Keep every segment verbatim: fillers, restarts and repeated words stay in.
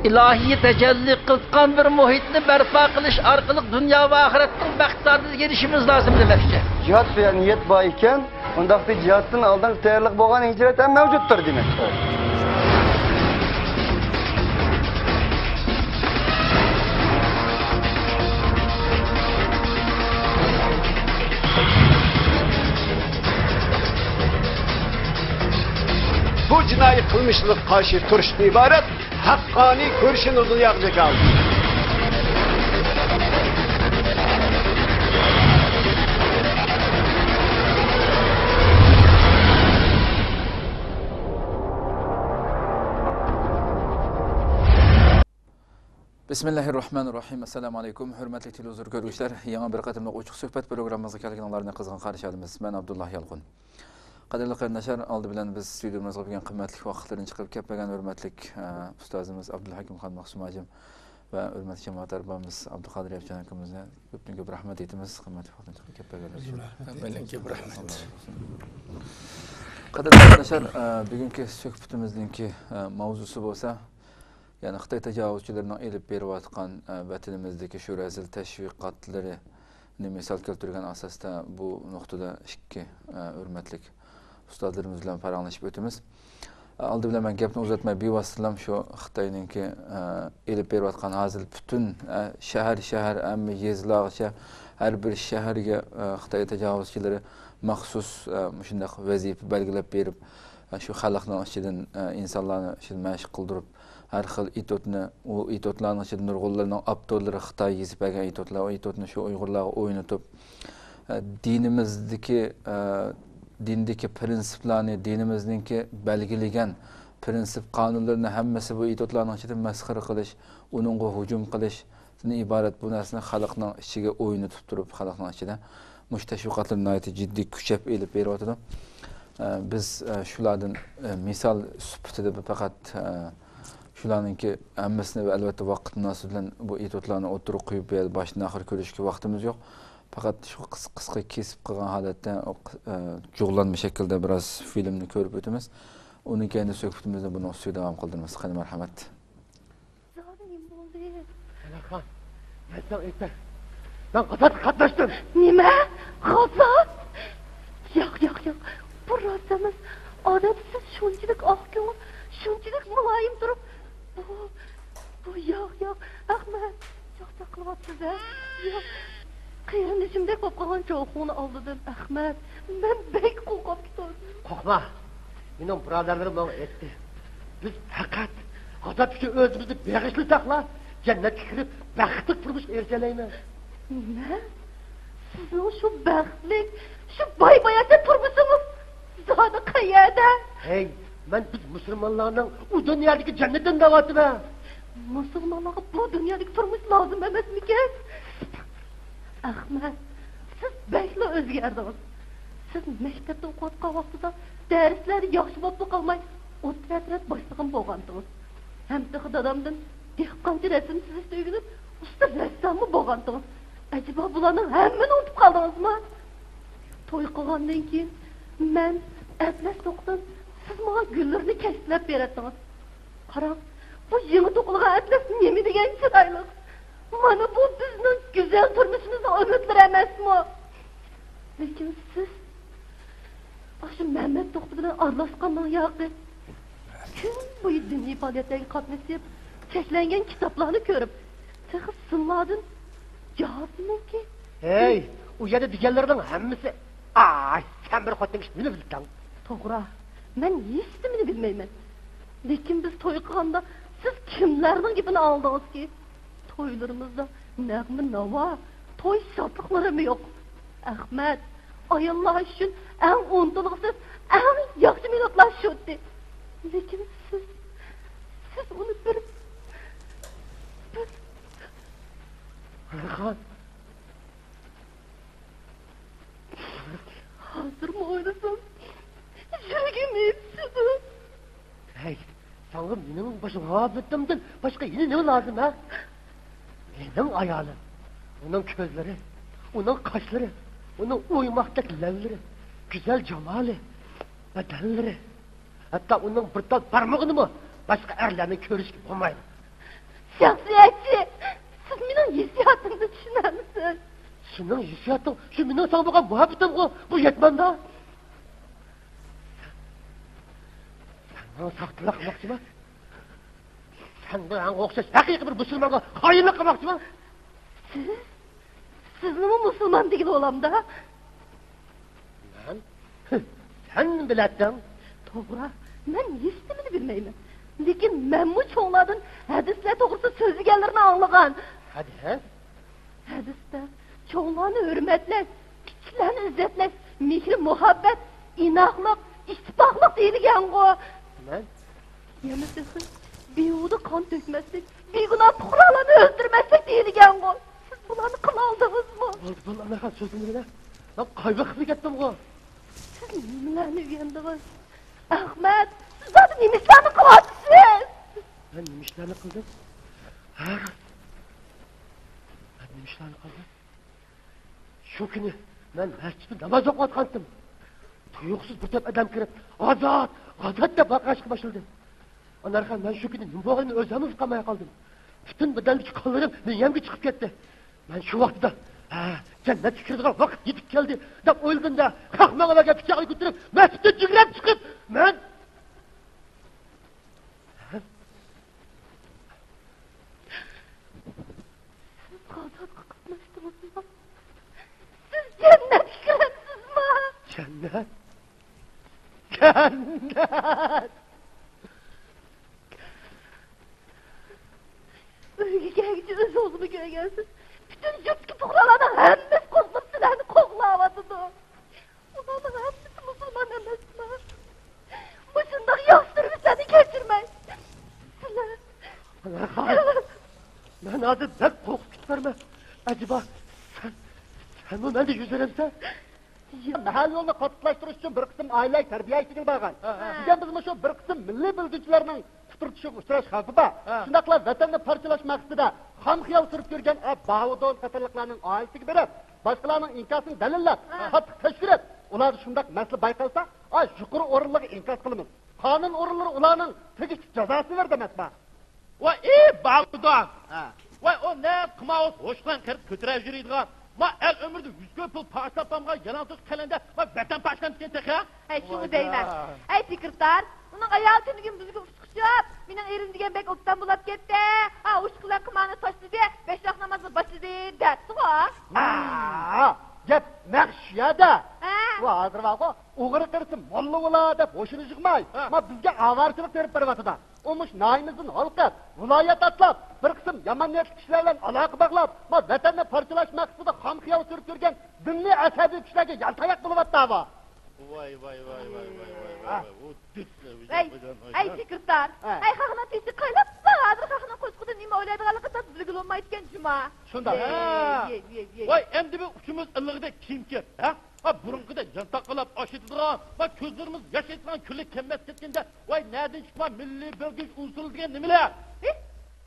ئىلاھىي تەجەللى قىلىدىغان بىر مۇھىتنى بەرپا قىلىش ئارقىلىق دۇنيا ۋە ئاخىرەتنىڭ بەخت سائادىتىگە ئېرىشىشىمىز لازىم دېمەكچى. جىھاد دېگەن نىيەت بار ئىكەن، ئۇنداقتا جىھادتىن ئالدىنقى تەييارلىق بولغان ھىجرەت ھەم مەۋجۇتتۇر دېمەك. بۇ جىنايى قىلمىشلىق قارشى تۇرۇشتىن ئىبارەت ھەققانىي كۈرىشىنى دۇنياغا جاكارلىدى. بىسمىللاھىررەھمانىررەھىم. ئەسسالامۇ ئەلەيكۇم، ھۆرمەتلىك تېلېۋىزور كۆرگۈچىلەر. يېڭى بىر قېتىملىق ئوچۇق سۆھبەت پروگراممىمىزغا كەلگىنىڭلارنى قىزغىن قارشى ئالىمىز. مەن ئابدۇللا يالقۇن. قەدىرلىك قېرىنداشلار، ئالدى بىلەن بىز ستۇدىيىمىزغا بۈگۈن قىممەتلىك ۋاقىتلىرىنى چىقىرىپ كەپ بەرگەن ھۆرمەتلىك، ئە، ئۇستازىمىز ئابدۇلھەكىم خان مەخسۇم ھاجىم ۋە ھۆرمەتلىك جامائەت ئەربابىمىز ئابدۇقادىر ياپچان ئاكىمىزنى كۆپتىن كۆپ رەھمەت ئېيتىمىز، قىممەتلىك ۋاقىتنى چىقىرىپ كەپ بەرگەنلىكى ئۈچۈن. ھەممەيلەنگە كۆپ رەھمەت. قەدىرلىك قېرىنداشلار، ئە، بۈگۈنكى سۆھبىتىمىزنىڭكى، ئە، ماۋزۇسى بولسا، يەنى خىتاي تاجاۋۇزچىلىرىنىڭ ئېلىپ بېرىۋاتقان، ئە، ۋەتىنىمىزدىكى شۇ رەزىل تەشۋىقاتلىرىنى مىسال كەلتۈرگەن ئاساستا بۇ نۇقتىدا ئىككى، ئە، ھۆرمەتلىك ئۇستازلىرىمىز بىلەن پاراڭلىشىپ ئۆتىمىز. ئە، ئالدى بىلەن مەن گەپنى ئۇزارتماي، بىۋاسىتىلا شۇ خىتاينىڭكى، ئە، ئېلىپ بېرىۋاتقان ھازىر پۈتۈن، ئە، شەھەر، شەھەر، ھەممە يېزىلارغىچە ھەر بىر شەھەرگە، ئە، خىتاي تاجاۋۇزچىلىرى مەخسۇس، ئە، مۇشۇنداق ۋەزىپە بەلگىلەپ بېرىپ، ئە، شۇ خەلقنىڭ ئىچىدىن، ئە، ئىنسانلارنى ئىچىدىن مەشىق قىلدۇرۇپ، ھەر خىل ئېتوتنى، ئۇ ئېتوتلارنىڭ ئىچىدە نۇرغۇنلىرىنىڭ ئاپتورلىرى خىتاي يېزىپ بەرگەن ئېتوتلار، ئۇ ئېتوتنى شۇ ئۇيغۇرلارغا ئوينىتىپ، ئە، دىنىمىزدىكى، ئە، دىندىكى پىرىنسىپلارنى، دىنىمىزنىڭكى بەلگىلىگەن پىرىنسىپ قانۇنلىرىنى ھەممىسى بۇ ئېتوتلارنىڭ ئىچىدە مەسخىرە قىلىش، ئۇنىڭغا ھۇجۇم قىلىشتىن ئىبارەت بۇ نەرسىنى خەلقنىڭ ئىچىگە ئوينىتىپ تۇرۇپ، خەلقنىڭ ئىچىدە مۇشۇ تەشۋىقاتلىرىنى ناھايىتى جىددىي كۈچەپ ئېلىپ بېرىۋاتىدۇ. ئە، بىز، ئە، شۇلاردىن، ئە، مىسال سۈپىتىدە بىر پەقەت، ئە، شۇلارنىڭكى ھەممىسىنى ۋە ئەلۋەتتە ۋاقىت مۇناسىۋىتى بىلەن بۇ ئېتوتلارنى ئوتتۇرىغا قويۇپ، بۇ يەردە باشتىن ئاخىر كۆرۈشكە ۋاقتىمىز يوق. پەقەت شۇ قىس-، قىسقا كېسىپ قىلغان ھالەتتە، ئۇ، ئە، جۇغلانما شەكىلدە بىراز فىلىمنى كۆرۈپ ئۆتىمىز. ئۇنىڭ كەينىدە سۆھبىتىمىزنى بۇنىڭ ئۈستىگە داۋام قىلدۇرىمىز. قېنى، مەرھەمەت. زادى نېمە بولدى؟ ئەلەخان، مەن ساڭا ئېيتاي. مەن غازاتقا قاتناشتىم. نېمە؟ غازات؟ ياق، ياق، ياق. بۇ راست ئەمەس. ئادەتتە سىز شۇنچىلىك ئاق كۆڭۈل، شۇنچىلىك مۇلايىم تۇرۇپ، بۇ، بۇ ياق، ياق. ئەخمەت، چاقچاق قىلىۋاتىسىز-ھە؟ ياق. قېرىندىشىمدەك بولۇپ قالغان جوخۇڭنى ئالدىدىم، ئەخمەت. مەن بەك قورقۇپ كېتىۋاتىمەن. قورقما. مېنىڭ بۇرادەرلىرىم ماڭا ئېيتتى. بىز پەقەت غازات ئۈچۈن ئۆزىمىزنى بېغىشلىساقلا، جەننەتكە كىرىپ، بەختلىك تۇرمۇشقا ئېرىشەلەيمىز. نېمە؟ سىزنىڭ شۇ بەختلىك، شۇ باي-باياشات تۇرمۇشىڭىز زادى قەيەردە؟ ھەي، مەن بىز مۇسۇلمانلارنىڭ ئۇ دۇنيادىكى جەننىتىنى دەۋاتىمەن. مۇسۇلمانلارغا بۇ دۇنيادىكى تۇرمۇش لازىم ئەمەسمىكەن؟ ئەخمەت، سىز بەكلا ئۆزگەردىڭىز. سىز مەكتەپتە ئوقۇۋاتقان ۋاقتىدا دەرسلەردە ياخشى بولۇپلا قالماي، ئوتتۇرا ئەترەت باشلىقىمۇ بولغانتىڭىز. ھەم تېخى دادامدىن دېھقانچە رەسىم سىزىشنى ئۆگىنىپ، ئۇستا رەسساممۇ بولغانتىڭىز. ئەجەبا بۇلارنىڭ ھەممىنى ئۇنتۇپ قالدىڭىزمۇ؟ توي قىلغاندىن كېيىن مەن ئەتلەس توقۇسام، سىز ماڭا گۈللىرىنى كەشتىلەپ بېرەتتىڭىز. قاراڭ، بۇ يېڭى توقۇلغان ئەتلەس نېمە دېگەن چىرايلىق! مانا بۇ بىزنىڭ گۈزەل تۇرمۇشىمىزنىڭ ئۈمىدلىرى ئەمەسمۇ؟ لېكىن سىز ئاشۇ مەمەت توختى بىلەن ئارىلاشقاندىن ياقى، كۈن بويى دىنىي پائالىيەتلەرگە قاتنىشىپ، چەكلەنگەن كىتابلارنى كۆرۈپ، تېخى سىنلاردىن جاھازنىڭكى. ھەي، ئۇ يەردە دېگەنلىرىنىڭ ھەممىسى، ئاي، سەن بىر خوتۇن كىشى نېمە بىلىسەن؟ توغرا، مەن ھېچنېمىنى بىلمەيمەن. لېكىن بىز توي قىلغاندا سىز كىملەرنىڭ گېپىنى ئاڭلىدىڭىزكى؟ تويلىرىمىزدا نەغمە ناۋا، توي شادلىقلىرىمۇ يوق. ئەخمەت، ئاياللار ئۈچۈن ئەڭ ئۇنتۇلغۇسىز، ئەڭ ياخشى مىنۇتلار شۇ ئىدى. لېكىن سىز، سىز ئۇنى بىر، بىر. ھازىرمۇ ئويلىسام، يۈرىكىم ئېچىشىدۇ. ھەي، ساڭا مېنىڭ مۇشۇ مۇھەببىتىمدىن باشقا يەنە نېمە لازىم، ھە؟ مېنىڭ ئايالىم، ئۇنىڭ كۆزلىرى، ئۇنىڭ قاشلىرى، ئۇنىڭ ئويماقتەك لەۋلىرى، گۈزەل جامالى، بەدەنلىرى. ھەتتا ئۇنىڭ بىر تال بارمىقىنىمۇ باشقا ئەرلەرنىڭ كۆرۈشكە بولمايدۇ. شەخسىيەتچى، سىز مېنىڭ ھېسسىياتىمنى چۈشىنەمسىز؟ سېنىڭ ھېسسىياتىڭ شۇ مېنىڭ ساڭا بولغان مۇھەببىتىمغۇ، بۇ يەتمەمدۇ؟ سەن ماڭا ساختىلىق قىلماقچىما؟ سەن ماڭا ئوخشاش ھەقىقىي بىر مۇسۇلمانغا خائىنلىق قىلماقچىما؟ سىز؟ سىزنىمۇ مۇسۇلمان دېگىلى بولامدا؟ مەن؟ سەن نېمە بىلەتتىڭ؟ توغرا، مەن ھېچنېمىنى بىلمەيمەن. لېكىن مەنمۇ چوڭلاردىن ھەدىسلەر توغرىسىدا سۆزلىگەنلىرىنى ئاڭلىغان. ھەدىس؟ ھەدىستە چوڭلارنى ھۆرمەتلەش، كىچىكلەرنى ئىززەتلەش، مېھرى مۇھەببەت، ئىناقلىق، ئىتتىپاقلىق دېيىلگەنغۇ. مەن؟ يەنە تېخى بىھۇدە قان تۆكمەسلىك، بىگۇناھ پۇقرالارنى ئۆلتۈرمەسلىك دېيىلگەنغۇ. سىز بۇلارنى قىلالدىڭىزمۇ؟ بولدى، بولدى، ئانارخان، سۆزۈمنى دىڭلە. مەن قايبېقىپ كەتتىمغۇ. سىز نېمىلەرنى ئۆگەندىڭىز؟ ئەخمەت، سىز زادى نېمە ئىشلارنى قىلىۋاتىسىز؟ مەن نېمە ئىشلارنى قىلدىم؟ ھە؟ مەن نېمە ئىشلارنى قىلدىم؟ شۇ كۈنى مەن مەسچىتتە ناماز ئوقۇۋاتقانتىم. تۇيۇقسىز بىر توپ ئادەم كىرىپ، «ئازاد! ئازاد!» دەپ ۋارقىراشقا باشلىدى. ئانارخان، مەن شۇ كۈنى نېمە بولغىنىمنى ئۆزۈممۇ ئۇقالماي قالدىم. پۈتۈن بەدەندىكى قانلىرىم مېڭەمگە چىقىپ كەتتى. مەن شۇ ۋاقتىدا، ھە، جەننەتكە كىرىدىغان ۋاقىت يېتىپ كەلدى، دەپ ئويلىدىم-دە، قاقماقىمەن پىچاقنى كۆتۈرۈپ، مەسچىتتىن جۈگرەپ چىقىپ، مەن سىز ئازادقا قاتناشتىڭىزمۇ؟ سىز جەننەتكە كىرەمسىزمۇ؟ جەننەت؟ جەننەت! ئۆيگە كەلگۈچە ئۆز ئوغلۇمنى كۆرگەنسىز. پۈتۈن يۇرتتىكى پۇقرالارنىڭ ھەممىسى قورقۇپ سىلەرنى قوغلاۋاتىدۇ. ئۇلارنىڭ ھەممىسى مۇسۇلمان ئەمەسما؟ مۇشۇنداق ياخشى تۇرمۇشلارنى كەچۈرمەي، سىلەر. ئانارخان، مەن ھازىر بەك قورقۇپ كېتىپتىمەن. ئەجەبا، سەن، سەنمۇ مەندە يۈز بېرەمسەن؟ مەھەللە يولىنى قاتتىقلاشتۇرۇش ئۈچۈن بىر قىسىم ئائىلىلەر تەربىيە ئىشىگە بارغان. ھە، ھە. بۈگۈن بىز مۇشۇ بىر قىسىم مىللىي بۆلگۈنچىلەرنىڭ قۇتۇرتۇشىغا ئۇچراش خەۋپى بار. ھە. شۇنداقلا ۋەتەننى پارچىلاش مەقسىتىدە خام خىيال سۈرۈپ يۈرگەن ئا باۋۇدۇن قاتارلىقلارنىڭ ئائىلىسىگە بېرىپ، باشقىلارنىڭ ئىنكاسىنى دەلىللەپ، ھە، قاتتىق تەكشۈرۈپ، ئۇلاردا شۇنداق مەسىلە بايقالسا، ئا يۇقىرى ئورۇنلارغا ئىنكاس قىلىمىز. قانۇن ئورۇنلىرى ئۇلارنىڭ تېگىشلىك جازاسىنى بېرىدۇ، ئەمەسمۇ؟ ۋاي، ئى، باۋۇدۇن! ھە. ۋاي، ئۇ نەق قىماۋۇت ھوشقان قېرىپ كۆتۈرە يۈرىدىغان. ما ئەل ئۆمرىدە يۈز كۆپ پۇل پاچىلاپ بامغان يالاڭتۆش قەلەندە، ما ۋەتەن پاچىلامدىكەن تېخى، ھە؟ ھەي، شۇنى دەيمەن. ئەي، سېكرېتار، ئۇنىڭ ئايالى تۈنۈگۈن بىزگە ئۇچقۇچۇپ، مېنىڭ ئېرىم دېگەن بەك ئوبدان بولاپ كەتتى. ھا، ئۇشقىلار قىمارنى تاشلىدى، بەش ۋاق نامازنى باشلىدى، دەپتىغۇ. ھا، گەپ نەق شۇ يەردە. ھە. ئۇ ھازىر بارغۇ، ئوغرى قېرىسى موللا بولا دەپ ھوشىنى يىغماي، ھە، ما بىزگە ئاۋارىچىلىق تېرىپ بېرىۋاتىدۇ. ئۇ مۇشۇ ناھىيىمىزدىن ھالقىپ، ۋىلايەت ئاتلاپ، بىر قىسىم يامان نىيەتلىك كىشىلەر بىلەن ئالاقە باغلاپ، ما ۋەتەننى پارچىلاش مەقسىتىدە خام خىيال سۈرۈپ يۈرگەن دىنىي ئەسەبىي كۈچلەرگە يالتاياق بولۇۋاتتى ئاۋۇ. ۋاي، ۋاي، ۋاي، ۋاي، ۋاي، ۋاي، ۋاي، ھە، ۋاي، ئۇ دىت-، ۋاي، ۋاي، ئەي، سېكرېتار، ھە، ئەي، خەقنىڭ تېشى قايناپ، ھازىر خەقنىڭ قوشىقىدا نېمە ئويلايدىغانلىقى تاس بىلگىلى بولمايدىكەن جۇما. شۇنداق. ۋاي، ھە. ۋاي، ۋاي، ۋاي، ۋاي. ۋاي، ئەمدى بىر ئۇچىمىز ئىللىقىدەك كىيىم كىيىپ، ھە؟ ھا، بۇرۇنقىدەك يانتاققىلاپ ئاش يەيدىغان، ۋاي، كۆزلىرىمىز ياش يەيدىغان كۈنلەر كەلمەس كەتكەندە، ۋاي، نەدىن چىقما مىللىي بۆلگۈنچى ئۇنسۇرى دېگەن نېمىلەر؟ ھە؟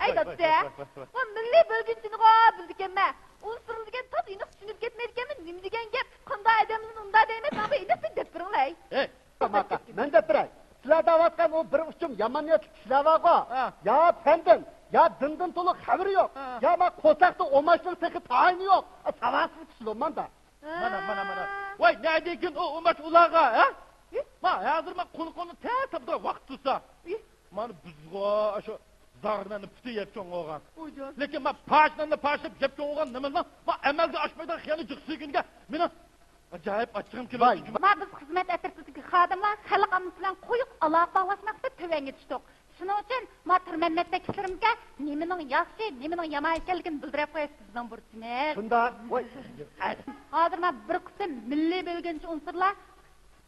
ئەي، ۋاي، دادىسى، ۋاي، ۋاي، ۋاي، ۋاي. مەن مىللىي بۆلگۈنچىنىغۇ بىلىدىكەنمەن. ئۇنسۇر دېگەن تاز ئېنىق چۈشىنىپ كەتمەيدىكەنمەن، نېمە دېگەن گەپ؟ قانداق ئادەملەرنى ئۇنداق دەيمەن، ماڭا بىر ئېنىق بىر دەپ بېرىڭلەي. ھەي، ماقا، مەن دەپ بېرەي. سىلەر دەۋاتقان ئۇ بىر ئۇچۇم يامان نىيەتلىك كىشىلەر بارغۇ. ھە. يا پەندىن، يا دىندىن تولۇق خەۋىرى يوق. ھە. يا ما قورساقتا ئوماچنىڭ تېخى تايىنى يوق. ساۋاتسىز كىشى لوماندا. مانا، مانا، مانا. ۋاي، نەدىكىن ئۇ ئۇماچ ئۇلارغا، ھە؟ ئى؟ ما، ھازىر ما قۇلىقىڭنى تەتەپتە ۋاقىت تۇرسا. ئى؟ مانا بىزغۇ شۇ زاغرىنەننى پۇتى يەپ چوڭ بولغان. ۋايجان. لېكىن ما پاچىناننى پاچىلاپ يەپ چوڭ بولغان نېمىنىڭ ما ئەمەلگە ئاشمايدىغان خىيالى جىقسىز كۈنگە مېنىڭ ئاجايىپ ئاچچىقىم كېلىۋاتىدۇ. ۋاي. ما بىز خىزمەت ئەترىتىدىكى خادىملار خەلق ئاممىسى بىلەن قويۇق ئالاقە باغلاش مەقسىتىدە تۆۋەنگە چۈشتۇق. شۇنىڭ ئۈچۈن ما تۈرمەن مەسلەكچىلىرىمىزگە نېمىنىڭ ياخشى، نېمىنىڭ يامان ئىكەنلىكىنى بىلدۈرۈپ قويۇش بىزنىڭ بۇرچىمىز. شۇنداق. ۋاي. ھازىر ما بىر قىسىم مىللىي بۆلگۈنچى ئۇنسۇرلار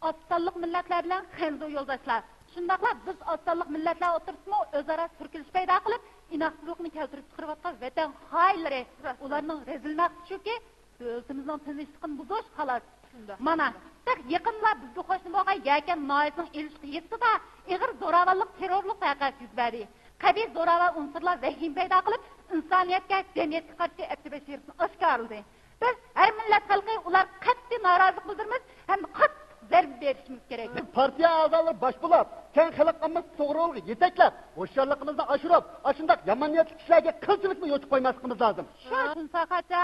ئاز سانلىق مىللەتلەر بىلەن خەنزۇ يولداشلار، شۇنداقلا بىز ئاز سانلىق مىللەتلەر ئوتتۇرىسىدىمۇ ئۆزئارا سۈركىلىش پەيدا قىلىپ، ئىناقسىزلىقنى كەلتۈرۈپ چىقىرىۋاتقان ۋەتەن خائىنلىرى. راست. ئۇلارنىڭ رەزىل مەقسىتى شۇكى، دۆلىتىمىزنىڭ تىنچلىقىنى بۇزۇش، خالاس. شۇنداق. مانا، تېخى يېقىنلا بىزگە قوشنا بولغان يەكەن ناھىيەسىنىڭ ئېلىشقا يېزىسىدا ئېغىر زوراۋانلىق، تېررورلۇق ۋەقەسى يۈز بەردى. قەبىھ زوراۋان ئۇنسۇرلار ۋەھىمە پەيدا قىلىپ، ئىنسانىيەتكە، جەمئىيەتكە قارشى ئەپتى بەشىرىسىنى ئاشكارىلىدى. بىز ھەر مىللەت خەلقى ئۇلارغا قەتئىي نارازىلىق بىلدۈرىمىز ھەمدە قاتتىق زەربە بېرىشىمىز كېرەك. پارتىيە ئەزالىرى باش بولۇپ، كەڭ خەلق ئاممىسى توغرا يولغا يېتەكلەپ، ھوشيارلىقىمىزنى ئاشۇرۇپ، ئاشۇنداق يامان نىيەتلىك كىشىلەرگە قىلچىلىكمۇ يوچۇق قويماسلىقىمىز لازىم. شۇ، تۇنساخاچا،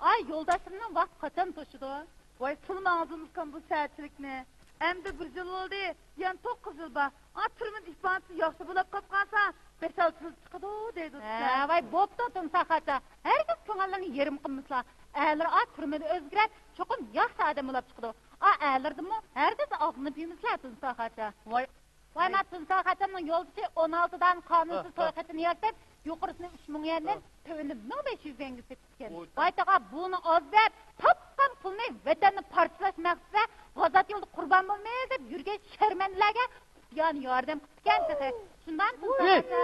ئاي، يولداشلىرىمنىڭ ۋاقتى قاچان توشىدۇ؟ ۋاي، سىلمۇ ئاڭزىمىزغان بۇ سەتچىلىكنى. ئەمدى بىر يىل بولدى، يەنە توققۇز يىل بار. ئا، تۈرمىدە ئىپادىسى ياخشى بولاپ قاپقانسا، بەش-ئالتە يىل چىقىدۇ دەيدۇ. ھە، ۋاي، بوپتۇ، تۇنساخاچا. ھەرگىز كۆڭۈللىرىنى يېرىم قىلمىسىلا. ئەرلىرى ئا، تۈرمىدە ئۆزگىرەپ، چوقۇم ياخشى ئادەم بولاپ چىقىدۇ. ئا، ئەرلىرىدىنمۇ ھەرگىز ئاغزىنى بىيمىسىلا، تۇنساخاچا. ۋاي. ۋاي، مانا تۇنساخاچامنىڭ يولدىشى ئون ئالتە دانە قانۇنسىز توي خېتىنى يارىتىپ، يۇقىرىسىنى ئۈچ مىڭ يۈەندىن، تۆۋىنى مىڭ بەش يۈز يۈەنگە سېتىپتىكەن. ۋاي تاغا، بۇنى ئاز دەپ، تاپقان پۇلنى ۋەتەننى پارچىلاش مەقسىتىدە غازات يولىدا قۇربان بولىمىز دەپ يۈرگەن شەرمەنلەرگە يان ياردەم قىپتىكەن تېخى. شۇنداقمۇ، تۇنساخاچا؟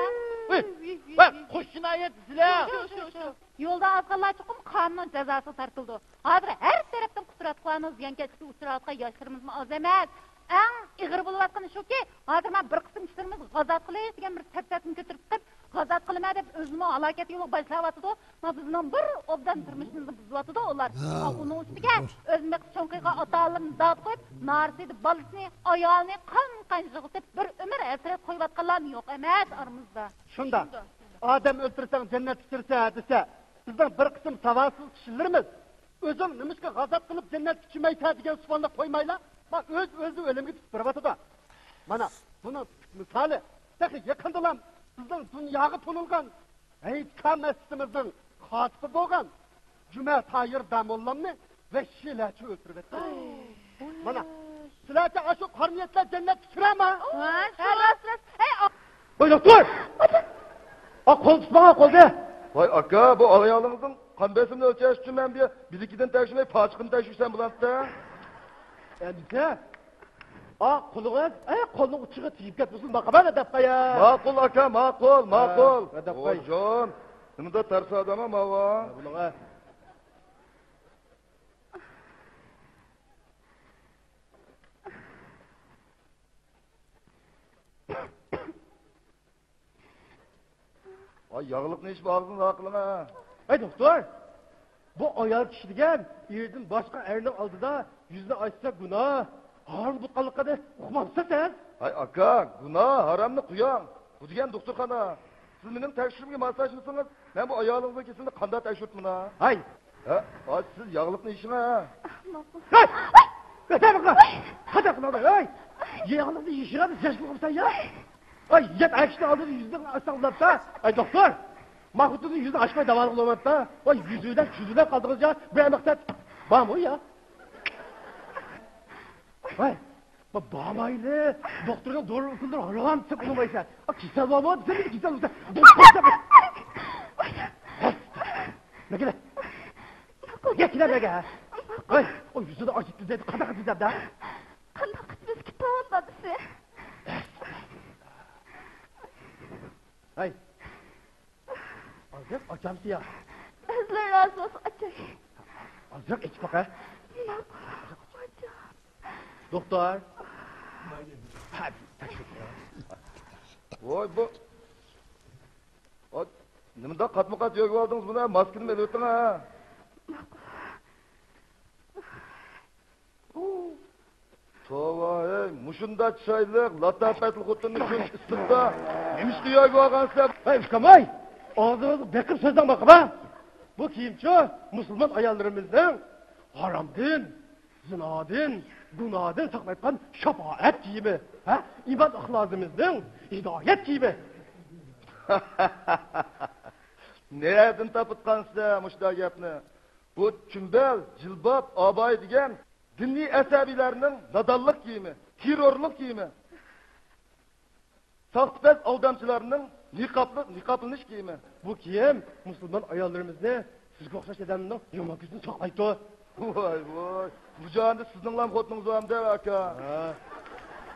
ۋاي، قوش جىنايەت سىلەر! شۇ، شۇ، شۇ. يولدا ئازغانلار چوقۇم قانۇننىڭ جازاسىغا تارتىلىدۇ. ھازىر ھەر تەرەپتىن قۇتراتقۇلارنىڭ زىيانكەشلىككە ئۇچراۋاتقان ياشلىرىمىزمۇ ئاز ئەمەس. ئەڭ ئېغىر بولۇۋاتقىنى شۇكى، ھازىر مانا بىر قىسىم كىشىلىرىمىز غازات قىلىش دېگەن بىر سەپسەتىنى كۆتۈرۈپ چىقىپ، غازات قىلىمەن دەپ ئۆزىنىمۇ ھالاكەت يولىغا باشلاۋاتىدۇ. مانا بىزنىڭ بىر ئوبدان تۇرمۇشىمىزنى بۇزۇۋاتىدۇ ئۇلار. ھە، ئۇنىڭ ئۈستىگە ئۆز مېقى چوڭقىغا ئاتا-ئانىلىرىنى داد قويۇپ، نارسىدە بالىسىنى، ئايالىنى قان-قان يىغلىتىپ، بىر ئۆمۈر ھەسرەت قويۇۋاتقانلارمۇ يوق ئەمەس ئارىمىزدا. شۇنداق. ئادەم ئۆلتۈرسەڭ جەننەتكە كىرىسەن دېسە، بىزنىڭ بىر قىسىم ساۋاتسىز كىشىلىرىمىز ئۆزۈڭ نېمىشقا غازات قىلىپ جەننەتكە چۈشمەيسەن دېگەن سوئالنى قويمايلا، ما ئۆز-ئۆزىنى ئۆلۈمگە تۇتۇپ بېرىۋاتىدۇ. مانا بۇنىڭ تىپىك مىسالى، تېخى يېقىندىلا بىزنىڭ دۇنياغا تونۇلغان ھەيدىكا مەسچىتىمىزنىڭ كاتىپى بولغان جۈمە تاھىر داموللامنى ۋەھشىيلەرچە ئۆلتۈرۈۋەتتى. مانا، سىلەرچە ئاشۇ قارا نىيەتلەر جەننەتكە كىرەرما؟ ۋاي، راست، راست. ھەي، ئا- ۋاي، دوختۇر! ئا، قول تۇتماڭ، قولنى! ۋاي، ئاكا، بۇ ئايالىڭىزنىڭ قان بېسىمىنى ئۆلچەش ئۈچۈن مەن بۇ بىلىكىدىن تەكشۈرمەي، پاچىقىدىن تەكشۈرسەم بولامتى؟ ئەمىسە، ئا، قولىڭىز، ئە، قولنىڭ ئۇچىغا تېگىپ كەتمىسۇن، ماقا بەر، دەپ قوياي. ماقۇل، ئاكا، ماقۇل، ماقۇل. ھە، دەپ قوي. ۋايجان، نېمىدە تەرس ئادەم-ە ماۋۇ؟ ھە، بۇنىڭغا. ۋاي، ياغلىقنى ئىچىپ ئاغزىنى ھاقىلىڭا. ھەي، دوختۇر! بۇ ئايال كىشى دېگەن ئېرىدىن باشقا ئەرنىڭ ئالدىدا يۈزىنى ئاچسا گۇناھ، ھارام بولۇپ قالغىنىنى ئۇقمامسىز سىز؟ ھەي، ئاكا، گۇناھ، ھارامنى قويۇڭ. بۇ دېگەن دوختۇرخانا. سىز مېنىڭ تەكشۈرۈشۈمگە ماسلاشمىسىڭىز، مەن بۇ ئايالىڭىزنىڭ كېسىلىنى قانداق تەكشۈرتىمىنا؟ ھەي! ھە، ئاچ سىز ياغلىقنى يېشىڭە. ماقۇل. ھەي! ھەي! قانداق قىلىڭ، ھەي! ياغلىقنى يېشىڭە، دېسەڭ بولمىسا يا. ھەي، يەپ ئەكىشنى ئالدىدا يۈزىنى ئاچساڭ بولامتا؟ ھەي، دوختۇر! ما خوتۇننىڭ يۈزىنى ئاچماي داۋالىغىلى بولمامتا؟ ۋاي، يۈزى بىلەن كۆزى بىلەن قالدىڭىز يا. بىر مەقسەت بارمۇ يا؟ ۋاي! بارمايلى، دوختۇرنىڭ دورا ئوكۇللىرى ھارام دېسەم ئۇنىمايسەن. كېسەل بارمۇ دېسەم، كېسەل بولسا، دوختۇر دەپ. نەگىلە؟ نەگە كېلە نەگە؟ ۋاي، ئۇ يۈزىنى ئاچىتتى دەيدۇ، قانداق قىلىپ دەيدۇ؟ قانداق قىلىپ كېتىۋالدى دادىسى؟ ھەي، ئازراق ئاچامسىز يا؟ ئۆزلىرى رازى بولسا ئاچاي. ئازراق ئېچىپ باقە. ماقۇل، ئاچام. دوختۇر. ۋاي، بۇ، ۋاي، نېمىنداق قاتمۇ قات يۆگىۋالدىڭىز بۇنى؟ ماسكىنىمۇ ئېلىۋېتىڭ ھە. توۋا، ھەي، مۇشۇنداق چىرايلىق، لاتاپەتلىك خوتۇننى شۇنچە ئىسسىقتا نېمىشقا يۆگىۋالغانسەن؟ ھەي، ئۇكام ھەي، ئاغزىڭىزنى بېقىپ سۆزلەڭ باقىما. بۇ كىيىمچۇ مۇسۇلمان ئاياللىرىمىزنىڭ ھارامدىن، زىنادىن، گۇناھدىن ساقلايدىغان شاپائەت كىيىمى، ھە؟ ئىمان ئىخلاسىمىزنىڭ ھىدايەت كىيىمى. نەدىن تاپىتقانسىلەر مۇشۇنداق گەپنى؟ بۇ چۈمبەل، جىلباب، ئابايە دېگەن دىنىي ئەسەبىيلەرنىڭ نادانلىق كىيىمى، تېررورلۇق كىيىمى. ساختىپەز ئالدامچىلارنىڭ نىقابلىق، نىقابلىنىش كىيىمى. بۇ كىيىم مۇسۇلمان ئاياللىرىمىزنى سىزگە ئوخشاش ئادەمنىڭ يامان كۆزىدىن ساقلايدۇ. ۋاي، ۋاي. بۇ جاھاندا سىزنىڭلام خوتۇنىڭىز بارمىدى، ئاكا؟ ھە.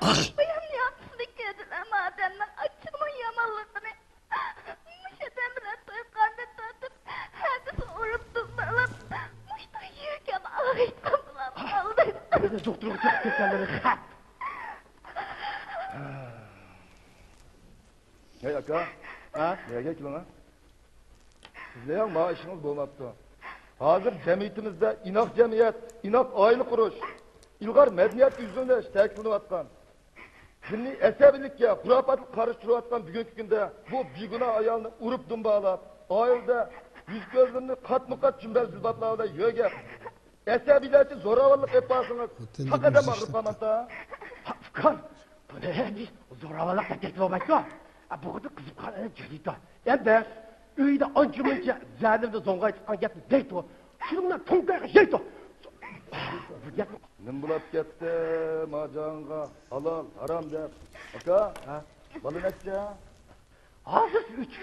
ئۇيان ياقىسىنى كۆردۈلەرمۇ ئادەمنىڭ ئاچچىقىنىڭ يامانلىقىنى؟ مۇشۇ دەم بىلەن توي قىلغاندىن تارتىپ، ھەدىسى ئۇرۇپ دۇمبىلاپ، مۇشۇنداق يۈرىكىم ئاغرىيدىغان بولۇپ قالدى. دوختۇرغا چىقىپ كەتكەنلىرى خەپ. ھەي، ئاكا. ھە؟ نەگە كېلىڭە؟ سىزنىڭ ما ئىشىڭىز بولماپتۇ. ھازىر جەمئىيىتىمىزدە ئىناق جەمئىيەت، ئىناق ئائىلە قۇرۇش، ئىلغار مەدەنىيەت يۈزلىنىش تەكىتلىنىۋاتقان، دىنىي ئەسەبىيلىككە، خۇراپاتلىققا قارشى تۇرۇۋاتقان بۈگۈنكى كۈندە بۇ بىگۇناھ ئايالنى ئۇرۇپ دۇمبالاپ، ئائىلىدە يۈز-كۆزلىرىنى قاتمۇ-قات جۈمبەز جىلبابلار بىلەن يۆگەپ، ئەسەبىيلەرچە زوراۋانلىق ئېلىپ بارسىڭىز، ساق ئادەم ئاغرىپ قالمامتا؟ ئۇكام، بۇنى زوراۋانلىق دەپ دەيتتى بولمايتتى. بۇ خۇددى قىزىققان ئەنە جىرىيتتى. ئەمدى ئۆيدە ئانچە-مۇنچە زەنىمدە زوڭغاي تۇتقان گەپنى دەيتتى. شۇنىڭ بىلەن توڭقايغا يەيتتى. بۇ گەپنى نېمە بولاپ كەتتى ماجاڭغا ھالال، ھارام دەپ؟ ئاكا، ھە؟ بالا نەچچە؟ ھازىر ئۈچ.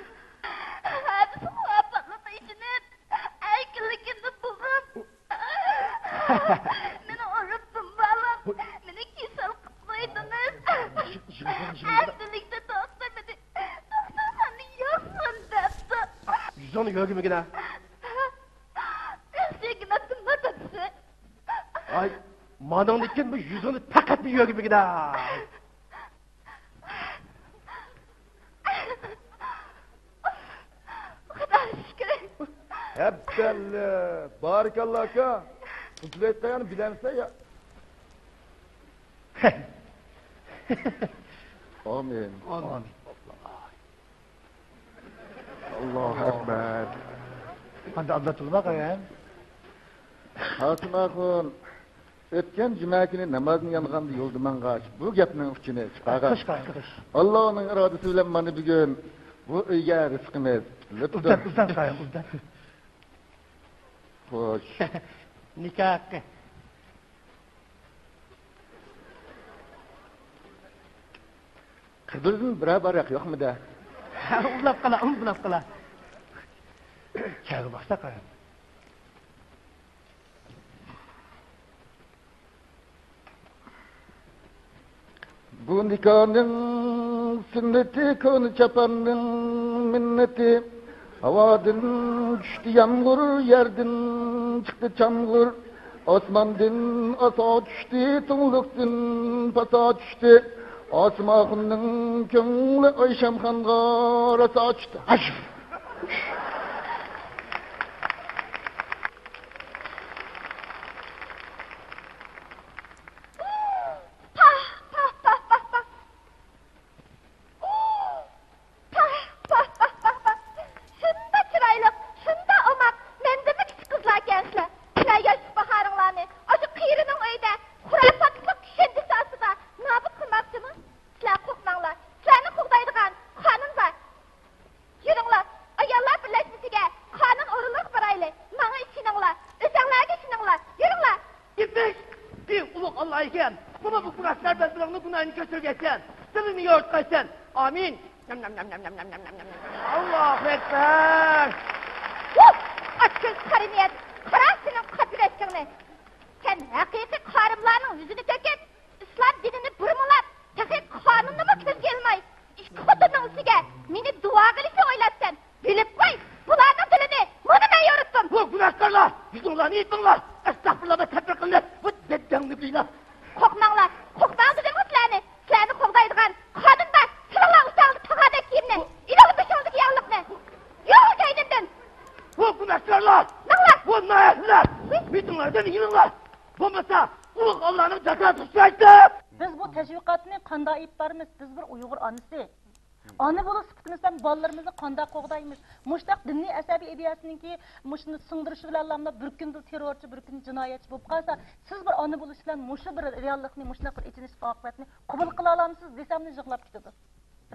ھازىر خۇراپاتلىققا ئىشىنىپ، ئەركىنلىكىمنى بۇزۇپ، مېنى ئۇرۇپ دۇمبالاپ، مېنى كېسەل قىلىپ قويدىڭىز. ئەمدىلىكتە دوختۇر مېنى دوختۇرخانىدا يوقمۇ دەپتۇ. يۈزۈڭنى يۆگىمىگىنە. ئۆزۈڭگە ناتىمما دەپسە. ھاي، مانىڭدىن كېيىن بۇ يۈزۈڭنى پەقەتلا يۆگىمىگىنە. خۇداغا شۈكرى. ھەببەللە، بارىكاللا ئاكا. قۇتۇلۇۋەتكەن بىلەمسەن يا؟ ئامىن. ئامىن. ئاللاھۇ ئەكبەر. قانداق ئابلەت تۇرماق ئەۋەم؟ قاسىم ئاخۇن، ئۆتكەن جۈمە كۈنى نامازنى يانغاندا يولدا ماڭغاچ، بۇ گەپنىڭ ئۇچىنى چىقارغان. خوش، خوش، خوش. ئاللانىڭ ئىرادىسى بىلەن مانا بۈگۈن بۇ ئۆيگە رىزقىمىز لىپتۇ. ئوبدان، ئوبدان چىقايىڭ، ئوبدان. خوش. نىكاھ ھەققى. قىزلىرىدىن بىرەر بارراق يوقمىدە؟ ئۇلاپ قالا، ئۇلاپ قالا. چاغا باقساق. بۇ نىكاھنىڭ سۈننىتى، كونا چاپاننىڭ مىننىتى. ھاۋادىن چۈشتى يامغۇر، يەردىن چىقتى چامغۇر. ئاسماندىن ئاسا چۈشتى، تۈڭلۈكتىن پاسا چۈشتى. قاسىم ئاخۇننىڭ كۆڭلى ئايشەمخانغا راسا چۈشتى. ھاي! پاھ، پاھ، پاھ، پاھ، پاھ. پاھ، پاھ، پاھ، پاھ، پاھ. شۇنداق چىرايلىق، شۇنداق ئوماق، مەندىنمۇ كىچىك قىزلاركەنسىلەر. سىلەر ياشلىق باھارىڭلارنى ئاشۇ قېرىنىڭ ئۆيىدە خۇراپاتلىق چۈشەندىسى ئاستىدا نابۇت قىلماقچىمۇ؟ سىلەر قورقماڭلار، سىلەرنى قوغدايدىغان قانۇن بار. يۈرۈڭلار، ئاياللار بىرلەشمىسىگە قانۇن ئورۇنلىرىغا بارايلى. ماڭا ئىشىنىڭلار، ئۆزەڭلارگە ئىشىنىڭلار. يۈرۈڭلار. ئىبلىس! ئى ئۇلۇغ ئاللا ئىكەن، مانا بۇ گۇناھكار بەندىلىرىڭنىڭ گۇناھىنى كەچۈرگەيسەن، دىلىنى يورۇتقايسەن. ئامىن. ئاللاھۇ ئەكبەر. ۋۇھ! ئاچكۆز قارا نىيەت، قارا سېنىڭ قاتىرەشكىڭنى. سەن ھەقىقىي قارىملارنىڭ يۈزىنى تۆكۈپ، ئىسلام دىنىنى بۇرمىلاپ، تېخى قانۇننىمۇ تىلغا ئالماي، ئىككى خوتۇننىڭ ئىچىگە مېنى دۇئاغا ئېلىشنى ئويلاپسەن. بىلىپ قوي، بۇلارنىڭ دىلىنى مانا مەن يورۇتتۇم. ۋو گۇناھكارلار، يۈزۈڭلارنى يېپىڭلار، ئەستەغپۇرۇللا دەپ تەكبىر قىلىڭلار، ۋو دەددەڭنى بىلىڭلار. قورقماڭلار، قورقماڭ دېدىمغۇ سىلەرنى، سىلەرنى قوغدايدىغان قانۇن بار، سېلىڭلار ئۇچاڭدا تاغاردەك كىيىمنى، ئېلىڭلار بېشىڭىزدىكى ياغلىقنى، يۈرۈڭلار كەينىمدىن. ۋو گۇناھكارلار، ماڭلار. ۋو ناھەقلەر، ۋو. مېنىڭلاردىن يېنىڭلار، بولمىسا ئۇلۇغ ئاللانىڭ جازاسىغا ئۇچرايسىز. بىز بۇ تەشۋىقاتنى قانداق ئېلىپ بارىمىز؟ بىز بىر ئۇيغۇر ئانىسى. ئانا بولۇش سۈپىتىمىز بىلەن بالىلىرىمىزنى قانداق قوغدايمىز؟ مۇشۇنداق دىنىي ئەسەبىي ئىدىيەسىنىڭكى مۇشۇنى سىڭدۈرۈشى بىلەنلا بىر كۈندە تېررورچى، بىر كۈندە جىنايەتچى بولۇپ قالسا، سىز بىر ئانا بولۇش بىلەن مۇشۇ بىر رېئاللىقنى، مۇشۇنداق بىر ئېچىنىشلىق ئاقىۋەتنى قوبۇل قىلالامسىز دېسەملا يىغلاپ كېتىدۇ.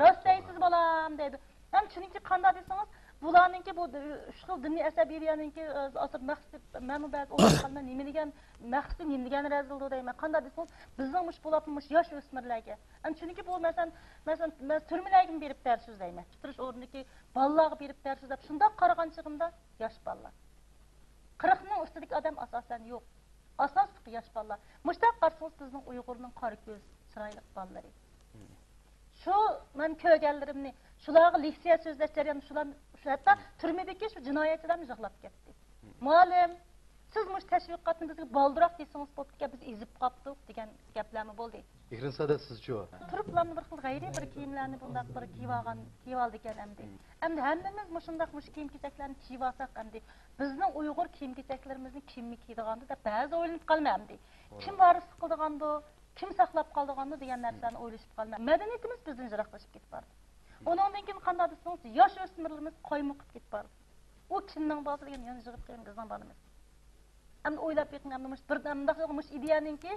راست دەيسىز بالام دەيدۇ. ھەم چۈنكى قانداق دېسىڭىز، بۇلارنىڭكى بۇ ئۈچ خىل دىنىي ئەسەبىي ئىدىيەنىڭكى، ئە، ئاساسىي مەقسىتى، مەنمۇ بەزى ئويلاپ قالىمەن، نېمە دېگەن مەقسىتى، نېمە دېگەن رەزىلدۇ دەيمەن. قانداق دېسىڭىز، بىزنىڭ مۇشۇ بولۇپمۇ مۇشۇ ياش ئۆسمۈرلەرگە، ئەم، چۈنكى بۇ، مەسىلەن، مەسىلەن، مەن تۈرمىلەرگىمۇ بېرىپ بەرسىز دەيمەن. پۈتتۈرۈش ئورنىدىكى بالىلارغا بېرىپ بەرسىز دەپ شۇنداق قارىغان چېغىمدا ياش بالىلار. قىرىقنىڭ ئۈستىدىكى ئادەم ئاساسەن يوق. ئاساسلىقى ياش بالىلار. مۇشۇنداق قارىسىڭىز، بىزنىڭ ئۇيغۇرنىڭ قارا كۆز، چىرايلىق بالىلىرى. شۇ مەن كۆرگەنلىرىمنى، شۇلارغا لېكسىيە سۆزلەش جەريانىدا شۇلار، شۇ ھەتتا تۈرمىدىكى شۇ جىنايەتچىلەرمۇ يىغلاپ كەتتى. مۇئەللىم، سىز مۇشۇ تەشۋىقاتنى بىزگە بالدۇراق دېسىڭىز بوپتىكەن، بىز ئېزىپ قاپتۇق دېگەن گەپلەرمۇ بولدى. مېھرىنىسادا سىزچۇ؟ تۇرۇپلامنى بىر خىل غەيرىي بىر كىيىملەرنى بۇنداق بىر كىيىۋالغان، كىيىۋالىدىكەن ئەمدى. ئەمدى ھەممىمىز مۇشۇنداق مۇشۇ كىيىم-كېچەكلەرنى كىيىۋالساق ئەمدى، بىزنىڭ ئۇيغۇر كىيىم-كېچەكلىرىمىزنى كىم كىيىدىغاندۇ دەپ بەزىدە ئويلىنىپ قالىمەن ئەمدى. كىم ۋارىسلىق قىلىدىغاندۇ، كىم ساقلاپ قالىدىغاندۇ دېگەن نەرسىلەرنى ئويلىشىپ قالىمەن. مەدەنىيىتىمىز بىزدىن يىراقلىشىپ كېتىپ بارىدۇ. ئۇنىڭدىن كېيىن قانداق دېسىڭىز، ياش ئۆسمۈرلىرىمىز قايمۇقۇپ كېتىپ بارىدۇ. ئۇ كىمنىڭ بالىسى دېگەن يەنە يىغىپ كەلگەن بىزنىڭ بالىمىز. ئەمدى ئويلاپ بېقىڭ، ئەمدى مۇشۇ بىر، مۇنداق مۇشۇ ئىدىيەنىڭكى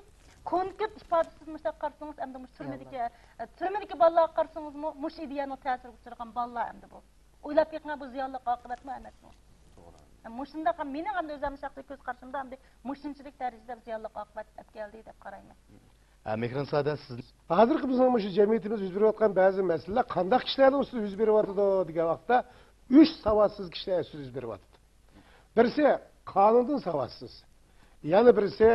كونكرېت ئىپادىسىز مۇشۇنداق قارىسىڭىز، ئەمدى مۇشۇ تۈرمىدىكى، ئە، تۈرمىدىكى بالىلارغا قارىسىڭىزمۇ، مۇشۇ ئىدىيەنىڭ تەسىرىگە ئۇچرىغان بالىلار ئەمدى بۇ. ئويلاپ بېقىڭ، بۇ زىيانلىق ئاقىۋەتمۇ ئەمەسمۇ؟ توغرا. ئە، مۇشۇنداق مېنىڭ ئەمدى ئۆزۈمنىڭ شەخسىي كۆز قارىشىمدا ئەمدى مۇشۇنچىلىك دەرىجىدە زىيانلىق ئاقىۋەت ئەپ كەلدى دەپ قارايمەن. ھە، مېھرىنىسادا سىز. ھازىرقى بىزنىڭ مۇشۇ جەمئىيىتىمىزدە يۈز بېرىۋاتقان بەزى مەسىلىلەر قانداق كىشىلەرنىڭ ئۈستىدە يۈز بېرىۋاتىدۇ دېگەن ۋاقىتتا، ئۈچ ساۋاتسىز كىشىلەر ئۈستىدە يۈز بېرىۋاتىدۇ. بىرسى قانۇندىن ساۋاتسىز. يەنە بىرسى،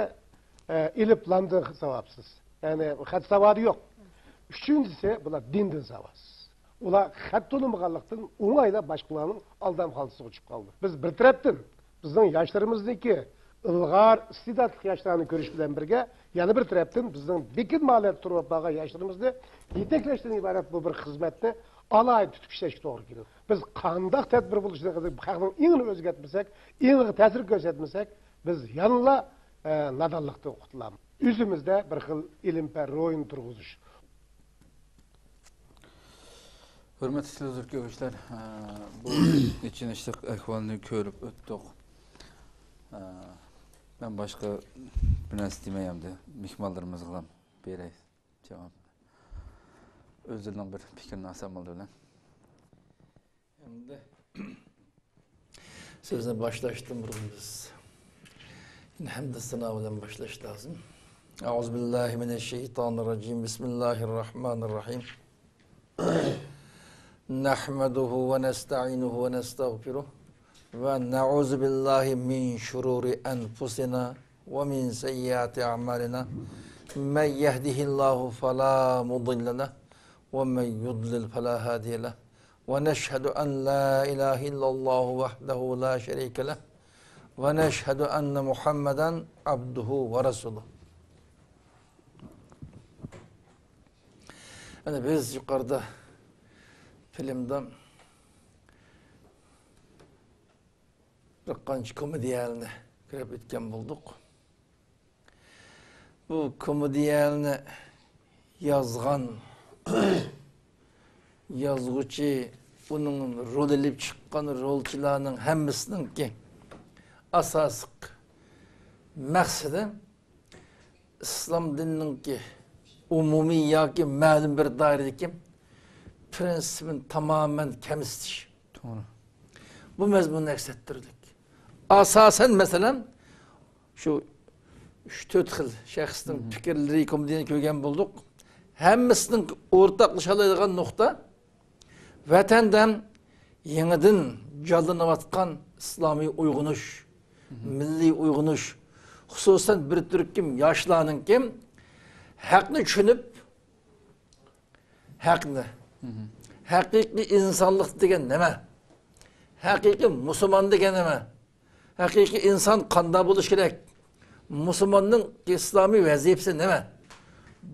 ئە، ئېلىپلاندىن ساۋاتسىز. يەنى خەت ساۋادى يوق. ئۈچىنچىسى، بۇلار دىندىن ساۋاتسىز. ئۇلار خەت تونۇمىغانلىقتىن، ئوڭايلا باشقىلارنىڭ ئالدام خالتىسىغا چۈشۈپ قالدى. بىز بىر تەرەپتىن بىزنىڭ ياشلىرىمىزدىكى ئىلغار، ئىستېداتلىق ياشلارنى كۆرۈش بىلەن بىرگە، يەنە بىر تەرەپتىن بىزنىڭ بېكىنمە ھالەتتە تۇرۇپ بارغان ياشلىرىمىزنى يېتەكلەشتىن ئىبارەت بۇ بىر خىزمەتنى ئالاھىدە تۇتۇپ ئىشلەشكە توغرا كېلىدۇ. بىز قانداق تەدبىر بولۇشىنى، خەلقنىڭ ئېڭىنى ئۆزگەرتمىسەك، ئېڭىغا تەسىر كۆرسەتمىسەك، بىز يەنىلا، ئە، نادانلىقتىن قۇتۇلالمايمىز. ئۆزىمىزدە بىر خىل ئىلىم-پەن روھىنى تۇرغۇزۇش. ھۆرمەتلىك تېلېۋىزور كۆرگۈچىلەر، ئە، بۇ ئېچىنىشلىق ئەھۋالنى كۆرۈپ ئۆتتۇق. ئە، مەن باشقا بىر نەرسە دېمەي ئەمدى، مېھمانلىرىمىزغىلا بېرەي جاۋابنى. ئۆزلىرىنىڭ بىر پىكرىنى ئالسام بولدى بىلەن. ئەمدى سۆزنى باشلاشتىن بۇرۇن بىز ھەمدۇ سانا بىلەن باشلاش لازىم. أعوذ بالله من الشيطان الرجيم. بسم الله الرحمن الرحيم. نحمده ونستعينه ونستغفره ونعوذ بالله من شرور أنفسنا ومن سيئات أعمالنا. من يهده الله فلا مضل له ومن يضلل فلا هادي له. ونشهد أن لا إله إلا الله وحده لا شريك له. ونشهد أن محمدا عبده ورسوله. ئەنە بىز يۇقىرىدا فىلىمدا بىر قانچە كومېدىيەلەرنى كۆرۈپ ئۆتكەن بولدۇق. بۇ كومېدىيەلەرنى يازغان يازغۇچى، ئۇنىڭ رول ئېلىپ چىققان رولچىلارنىڭ ھەممىسىنىڭكى ئاساسلىق مەقسىتى ئىسلام دىنىنىڭكى ئومۇمىي ياكى مەلۇم بىر دائىرىدىكى پرىنسىپىنى تامامەن كەمسىتىش. توغرا. بۇ مەزمۇننى ئەكس ئەتتۈردۇق. ئاساسەن، مەسىلەن، شۇ ئۈچ تۆت خىل شەخسنىڭ پىكىرلىرى كومېدىيىنى كۆرگەن بولدۇق. ھەممىسىنىڭ ئورتاقلىشالايدىغان نۇقتا، ۋەتەندە يېڭىدىن جانلىنىۋاتقان ئىسلامىي ئويغىنىش، مىللىي ئويغىنىش، خۇسۇسەن بىر تۈركۈم ياشلارنىڭكى ھەقنى چۈشىنىپ، ھەقنى، ھەقىقىي ئىنسانلىق دېگەن نېمە؟ ھەقىقىي مۇسۇلمان دېگەن نېمە؟ ھەقىقىي ئىنسان قانداق بولۇشى كېرەك؟ مۇسۇلماننىڭ ئىسلامىي ۋەزىپىسى نېمە؟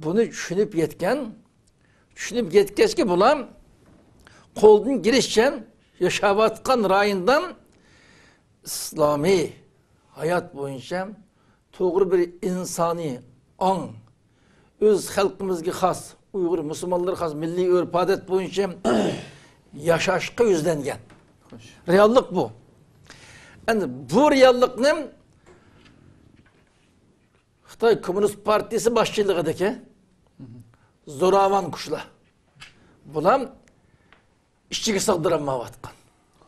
بۇنى چۈشىنىپ يەتكەن، چۈشىنىپ يەتكەچكە بۇلار قولدىن كېلىشىچە ياشاۋاتقان رايوندا ئىسلامىي ھايات بويىچە توغرا بىر ئىنسانىي ئاڭ، ئۆز خەلقىمىزگە خاس، ئۇيغۇر مۇسۇلمانلىرىغا خاس مىللىي ئۆرپ-ئادەت بويىچە ياشاشقا يۈزلەنگەن. خوش. رېئاللىق بۇ. ئەمدى بۇ رېئاللىقنى خىتاي كوممۇنىست پارتىيىسى باشچىلىقىدىكى زوراۋان كۈچلەر بۇلار ئىچىگە سىغدۇرالمايۋاتقان.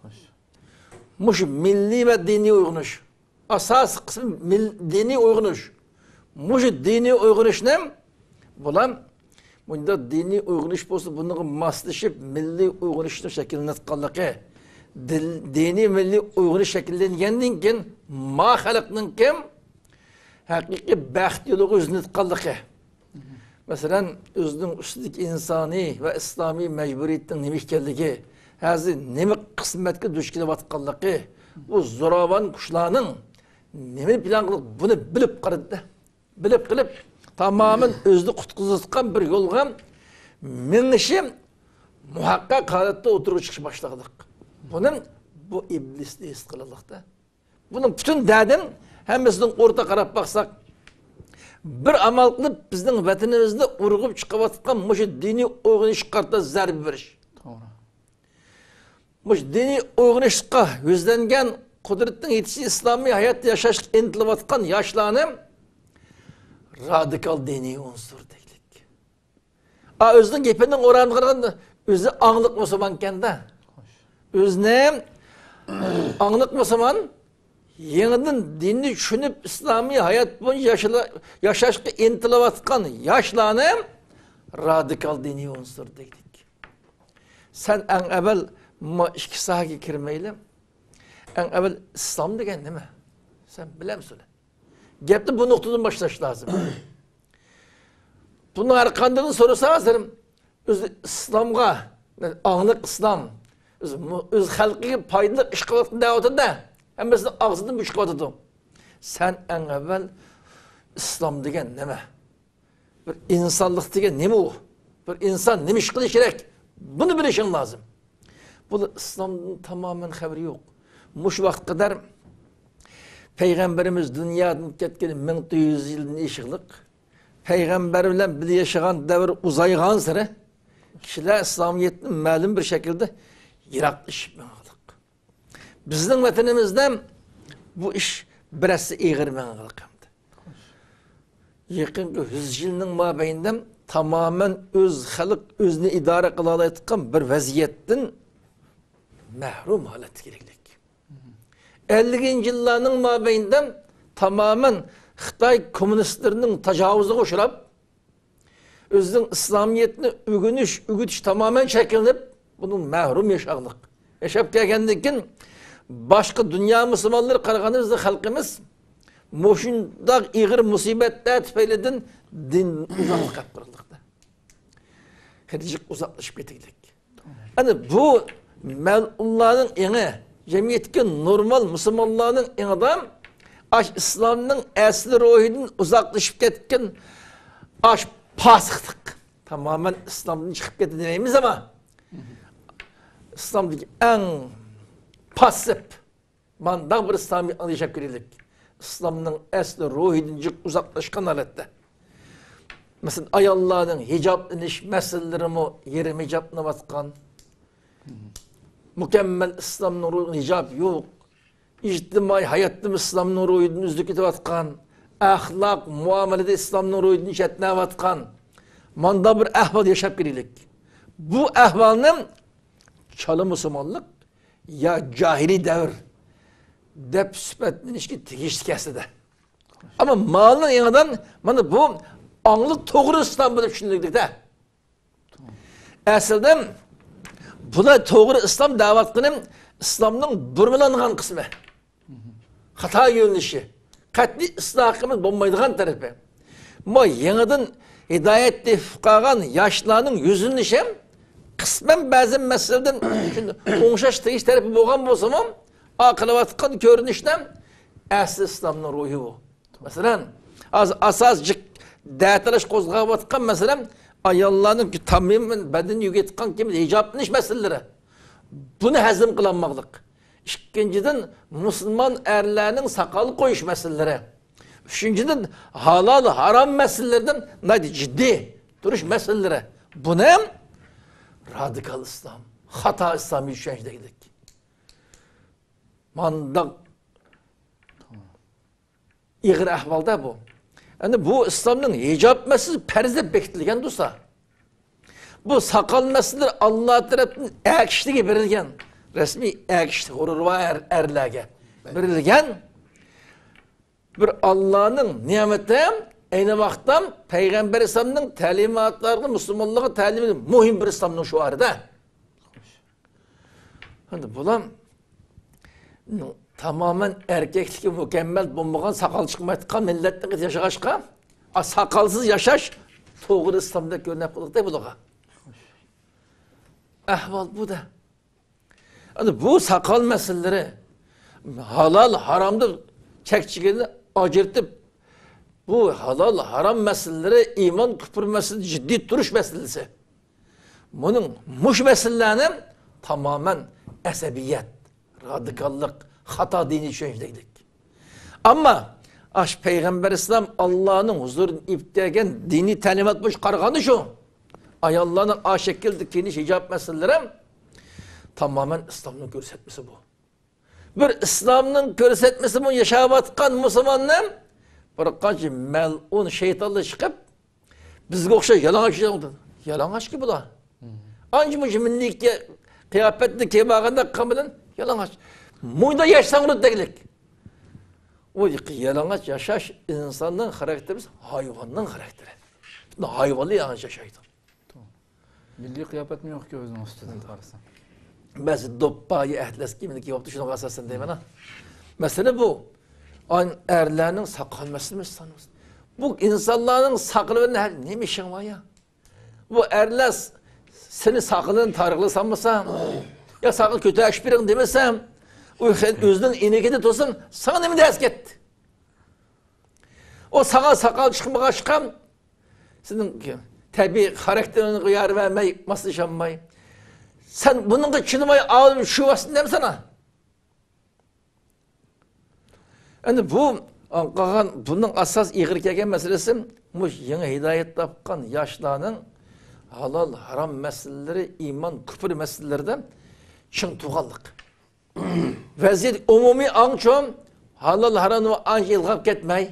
خوش. مۇشۇ مىللىي ۋە دىنىي ئويغىنىش، ئاساسىي قىسمى مىل-، دىنىي ئويغىنىش. مۇشۇ دىنىي ئويغىنىشنى بۇلار، بۇنداق دىنىي ئويغىنىش بولسا، بۇنىڭغا ماسلىشىپ مىللىي ئويغىنىشنى شەكىللىنىۋاتقانلىقى، دىل-، دىنىي مىللىي ئويغىنىش شەكىللەنگەندىن كېيىن ما خەلقنىڭكى ھەقىقىي بەخت يولىغا يۈزلىنىۋاتقانلىقى. مەسىلەن، ئۆزىنىڭ ئۈستىدىكى ئىنسانىي ۋە ئىسلامىي مەجبۇرىيىتىنىڭ نېمە ئىكەنلىكى، ھازىر نېمە قىسمەتكە دۇچ كېلىۋاتقانلىقى، بۇ زوراۋان كۈچلەرنىڭ نېمىنى پىلان قىلدۇق؟ بۇنى بىلىپ قارىدى. بىلىپ قىلىپ، تامامەن ئۆزىنى قۇتقۇزۇۋاتقان بىر يولغا مېڭىشى مۇھەققەق ھالەتتە ئوتتۇرىغا چىقىشقا باشلىدۇق. بۇنى بۇ ئىبلىسنى ھېس قىلىلىقتا. بۇنىڭ پۈتۈن دەردىن ھەممىسىنىڭ ئورتىغا قاراپ باقساق، بىر ئامال قىلىپ بىزنىڭ ۋەتىنىمىزدە ئۇرغۇپ چىقىۋاتقان مۇشۇ دىنىي ئويغىنىشقا قارىتا زەربە بېرىش. توغرا. مۇشۇ دىنىي ئويغىنىشقا يۈزلەنگەن قۇدرەتنىڭ يېتىشى ئىسلامىي ھاياتتا ياشاشقا ئىنتىلىۋاتقان ياشلارنى رادىكال دىنىي ئۇنسۇر دەيلىك. ئا، ئۆزىنىڭ گېپىنىڭ ئورنىغا قارىغاندا ئۆزى ئاڭلىق مۇسۇلمانكەن-دە. ئۆزىنى ئاڭلىق مۇسۇلمان، يېڭىدىن دىننى چۈشىنىپ، ئىسلامىي ھايات بويىچە ياشىلا-، ياشاشقا ئىنتىلىۋاتقان ياشلارنى رادىكال دىنىي ئۇنسۇر دەيلىك. سەن ئەڭ ئەۋۋەل ما ئىككى ساھەگە كىرمەيلى. ئەڭ ئەۋۋەل ئىسلام دېگەن نېمە؟ سەن بىلەمسىلە؟ گەپنى بۇ نۇقتىدىن باشلاش لازىم. بۇنى ھەر قاندىن سورىسا، ھازىر ئۆزى ئىسلامغا، ئاڭلىق ئىسلام، ئۆز، ئۆز خەلقىگە پايدىلىق ئىش قىلىۋاتقان دەۋاتىدۇ-دە، ھەممىسىنى ئاغزىدىن بۇ چىقىۋاتىدۇ. سەن ئەڭ ئەۋۋەل ئىسلام دېگەن نېمە؟ بىر ئىنسانلىق دېگەن نېمە ئۇ؟ بىر ئىنسان نېمە ئىش قىلىشى كېرەك؟ بۇنى بىلىشىڭ لازىم. بۇلار ئىسلامدىن تامامەن خەۋىرى يوق. مۇشۇ ۋاقىتقا قەدەر پەيغەمبىرىمىز دۇنيادىن كەتكىلى مىڭ تۆت يۈز يىلدىن ئېشىقلىق. پەيغەمبەر بىلەن بىللە ياشىغان دەۋر ئۇزايغانسېرى كىشىلەر ئىسلامىيەتتىن مەلۇم بىر شەكىلدە يىراقلىشىپ ماڭغانلىق. بىزنىڭ ۋەتىنىمىزدە بۇ ئىش بىر ھەسسە ئېغىر مېڭىۋاتقانىدى. يېقىنقى يۈز يىلنىڭ مابەينىدە تامامەن ئۆز خەلق ئۆزىنى ئىدارە قىلالايدىغان بىر ۋەزىيەتتىن مەھرۇم ھالەتكە كىرگەنلىك. ئەللىكىنچى يىللارنىڭ مابەينىدە تامامەن خىتاي كوممۇنىستلىرىنىڭ تاجاۋۇزىغا ئۇچراپ، ئۆزىنىڭ ئىسلامىيەتنى ئۆگىنىش، ئۆگىتىش تامامەن چەكلىنىپ، بۇنىڭ مەھرۇم ياشاغلىق. ياشاپ كەلگەندىن كېيىن، باشقا دۇنيا مۇسۇلمانلىرى قارىغاندا بىزنىڭ خەلقىمىز مۇشۇنداق ئېغىر مۇسىبەتلەر تۈپەيلىدىن دىن ئۇزاقلىق قېلىپ قالدۇق. خېلى جىق ئۇزاقلىشىپ كېتىگلىك. ئەنە بۇ مەلئۇنلارنىڭ ئېڭى، جەمئىيەتتىكى نورمال مۇسۇلمانلارنىڭ ئېڭىدا ئاش ئىسلامنىڭ ئەسلى روھىدىن ئۇزاقلىشىپ كەتكەن ئاش پاسىقلىق. تامامەن ئىسلامدىن چىقىپ كەتتى دېمەيمىز، ئەمما ئىسلامدىكى ئەڭ پاسسىپ مانداق بىر ئىسلامىي ئاڭدا ياشاپ كېلەيلىك. ئىسلامنىڭ ئەسلى روھىدىن جىق ئۇزاقلاشقان ھالەتتە. مەسىلەن، ئاياللارنىڭ ھىجابلىنىش مەسىلىلىرىمۇ يېرىم ھىجابلىنىۋاتقان. مۇكەممەل ئىسلامنىڭ روھىدا ھىجاب يوق. ئىجتىمائىي ھاياتتىمۇ ئىسلامنىڭ روھىدىن ئۈزۈلۈپ كېتىۋاتقان. ئەخلاق، مۇئامىلىدە ئىسلامنىڭ روھىدىن چەتنەۋاتقان. مانداق بىر ئەھۋال ياشاپ كېلەيلىك. بۇ ئەھۋالنى چالا مۇسۇلمانلىق يا جاھىلىي دەۋر دەپ سۈپەتلىنىشكە تېگىشلىك ئەسلىدە. ئەمما مالنىڭ يېڭىدىن مانا بۇ ئاڭلىق توغرا ئىسلام بولۇپ چۈشىنىلدى-دە. ئەسلىدە بۇلار توغرا ئىسلام دەۋاتقىنى ئىسلامنىڭ بۇرمىلانغان قىسمى. خاتا يۆنىلىشى، قەتئىي ئىسلاھاتىمىز بولمايدىغان تەرىپى. بۇ يېڭىدىن ھىدايەت تېپىپ قالغان ياشلارنىڭ يۈزلىنىشى قىسمەن بەزى مەسىلىدىن شۇنداق ئوڭشاش تېگىش تەرىپى بولغان بولسىمۇ، ئا قىلىۋاتقان كۆرۈنۈشلەر ئەسلى ئىسلامنىڭ روھى بۇ. مەسىلەن، ھازىر ئاساس جىق دەتالاش قوزغاۋاتقان مەسىلە ئاياللارنىڭ تامامەن بەدىنى يوقىتىدىغان كىيىم ھىجابلىنىش مەسىلىلىرى. بۇنى ھەزىم قىلالماقلىق. ئىككىنچىدىن، مۇسۇلمان ئەرلەرنىڭ ساقال قويۇش مەسىلىلىرى. ئۈچىنچىدىن، ھالال، ھارام مەسىلىلىرىدىن ناھايىتى جىددىي تۇرۇش مەسىلىلىرى. بۇنى ھەم رادىكال ئىسلام، خاتا ئىسلامىي چۈشەنچە دېگۈدەك. مانداق ئېغىر ئەھۋالدا بۇ. ئەنە بۇ ئىسلامنىڭ ھىجاب مەسىلىسى پەرز دەپ بېكىتىلگەن تۇرسا، بۇ ساقال مەسىلىلىرى ئاللا تەرەپتىن ئەركىشلىككە بېرىلگەن، رەسمىي ئەركىشلىك، غۇرۇرۋار ئەر-، ئەرلەرگە بېرىلگەن بىر ئاللانىڭ نېمىتى، ئەينى ۋاقىتتا پەيغەمبەر ئەلەيھىسسالامنىڭ تەلىماتلىرىغا، مۇسۇلمانلارغا تەلىمى مۇھىم بىر ئىسلامنىڭ شوئارىدا. ئەمدى بۇلار تامامەن ئەركەكلىكى مۇكەممەل بولمىغان، ساقال چىقمايدىغان مىللەتنىڭ ياشىغاچقا، ئا، ساقالسىز ياشاش توغرا ئىسلامدا كۆرۈنۈپ قالدى بۇلارغا. ئەھۋال بۇ-دە. ئەمدى بۇ ساقال مەسىلىلىرى ھالال، ھارامدا چەك-چېگىلىنى ئاجرىتىپ، بۇ ھالال، ھارام مەسىلىلىرى ئىمان، كۇپۇر مەسىلىسى، جىددىي تۇرۇش مەسىلىسى. بۇنىڭ، مۇشۇ مەسىلىلەرنى تامامەن ئەسەبىيەت، رادىكاللىق، خاتا دىنىي چۈشەنچە دېگۈدەك. ئەمما ئاشۇ پەيغەمبەر ئەلەيھىسسالام ئاللانىڭ ھۇزۇرىدىن ئېلىپ كەلگەن دىنىي تەلىمات بويىچە قارىغاندا شۇ. ئاياللارنىڭ ئاشۇ شەكىلدە كىيىنىش، ھىجاب مەسىلىلىرى تامامەن ئىسلامنىڭ كۆرسەتمىسى بۇ. بىر ئىسلامنىڭ كۆرسەتمىسى بىلەن ياشاۋاتقان مۇسۇلماننى بىر قانچە مەلئۇن شەيتانلار چىقىپ، بىزگە ئوخشاش يالىڭاچ يالىڭاچكى بۇلار. ئانچە مۇنچە مىللىي قىياپەتنى كىيىپ ئالغاندا قان بىلەن يالىڭاچ. مويدا ياشساڭ دەگلىك. ئۇ يالىڭاچ ياشاش ئىنساننىڭ خاراكتېرى ئەمەس، ھايۋاننىڭ خاراكتېرى. ھايۋانلار يالىڭاچ ياشايدۇ. مىللىي قىياپەتمۇ يوقكەن ئۆزىنىڭ ئۈستىدە قارىساڭ. بەزى دوپپا يا ئەتلەس كىيىمنى كىيىۋاپتۇ، شۇنىڭغا ئاساسەن دەيمەن ھە. مەسىلە بۇ. ئان-، ئەرلەرنىڭ ساقال مەسىلىسى. بۇ ئىنسانلارنىڭ ساقىلى بىلەن ھە-، نېمە ئىشىڭ بار يا؟ بۇ ئەرلەر سېنى ساقىلىنى تارىغىلى سالمىسا، يا ساقال كۆتەرۈشۈپ بېرىڭ دېمىسە، ئۇ خەن-، ئۆزىنىڭ ئېنىكىدە تۇرسۇن، ساڭا نېمە دەرس كەتتى؟ ئۇ ساڭا ساقال چىقمىغاچقا، سېنىڭ تەبىئىي خاراكتېرىڭغا يار بەرمەي، ماسلىشالماي. سەن بۇنىڭغا چىدىماي ئاۋۇ شۇ ۋاسىتە دەمسەنا. ئەمدى بۇ قالغان، بۇنىڭ ئاساس ئېغىر كەلگەن مەسىلىسى مۇشۇ يېڭى ھىدايەت تاپقان ياشلارنىڭ ھالال، ھارام مەسىلىلىرى، ئىمان، كۇپۇر مەسىلىلىرىدە چىڭ تۇرغانلىق. ۋەزىيەت ئومۇمىي ئاڭچۇ، ھالال، ھارامنى ئانچە ئىلغاپ كەتمەي،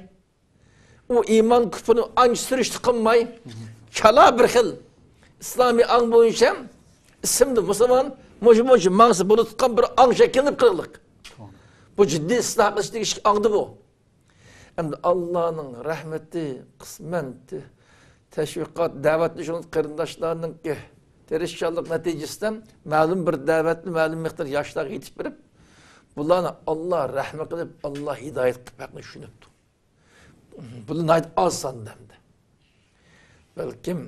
ئۇ ئىمان كۇپۇرنى ئانچە سۈرۈشتە قىلماي، چالا بىر خىل ئىسلامىي ئاڭ بويىچە ئىسىمدا مۇسۇلمان، مۇشۇ بويىچە ماڭسا بولىدىغان بىر ئاڭ شەكىللىنىپ قېلىقلىق. بۇ جىددىي ئىسلاھ قىلىش تېگىشلىك ئاڭدى بۇ. ئەمدى ئاللانىڭ رەھمىتى، قىسمەن تەشۋىقات، دەۋەتلىشىش قېرىنداشلارنىڭكى تىرىشچانلىق نەتىجىسىدە مەلۇم بىر دەۋەتنى مەلۇم مىقدار ياشلارغا يېتىپ بېرىپ، بۇلارنى ئاللا رەھمى قىلىپ، ئاللا ھىدايەت قىلىپ ھەقنى چۈشىنىپتۇ. بۇلار ناھايىتى ئاز ساندا ئەمدى. بەلكىم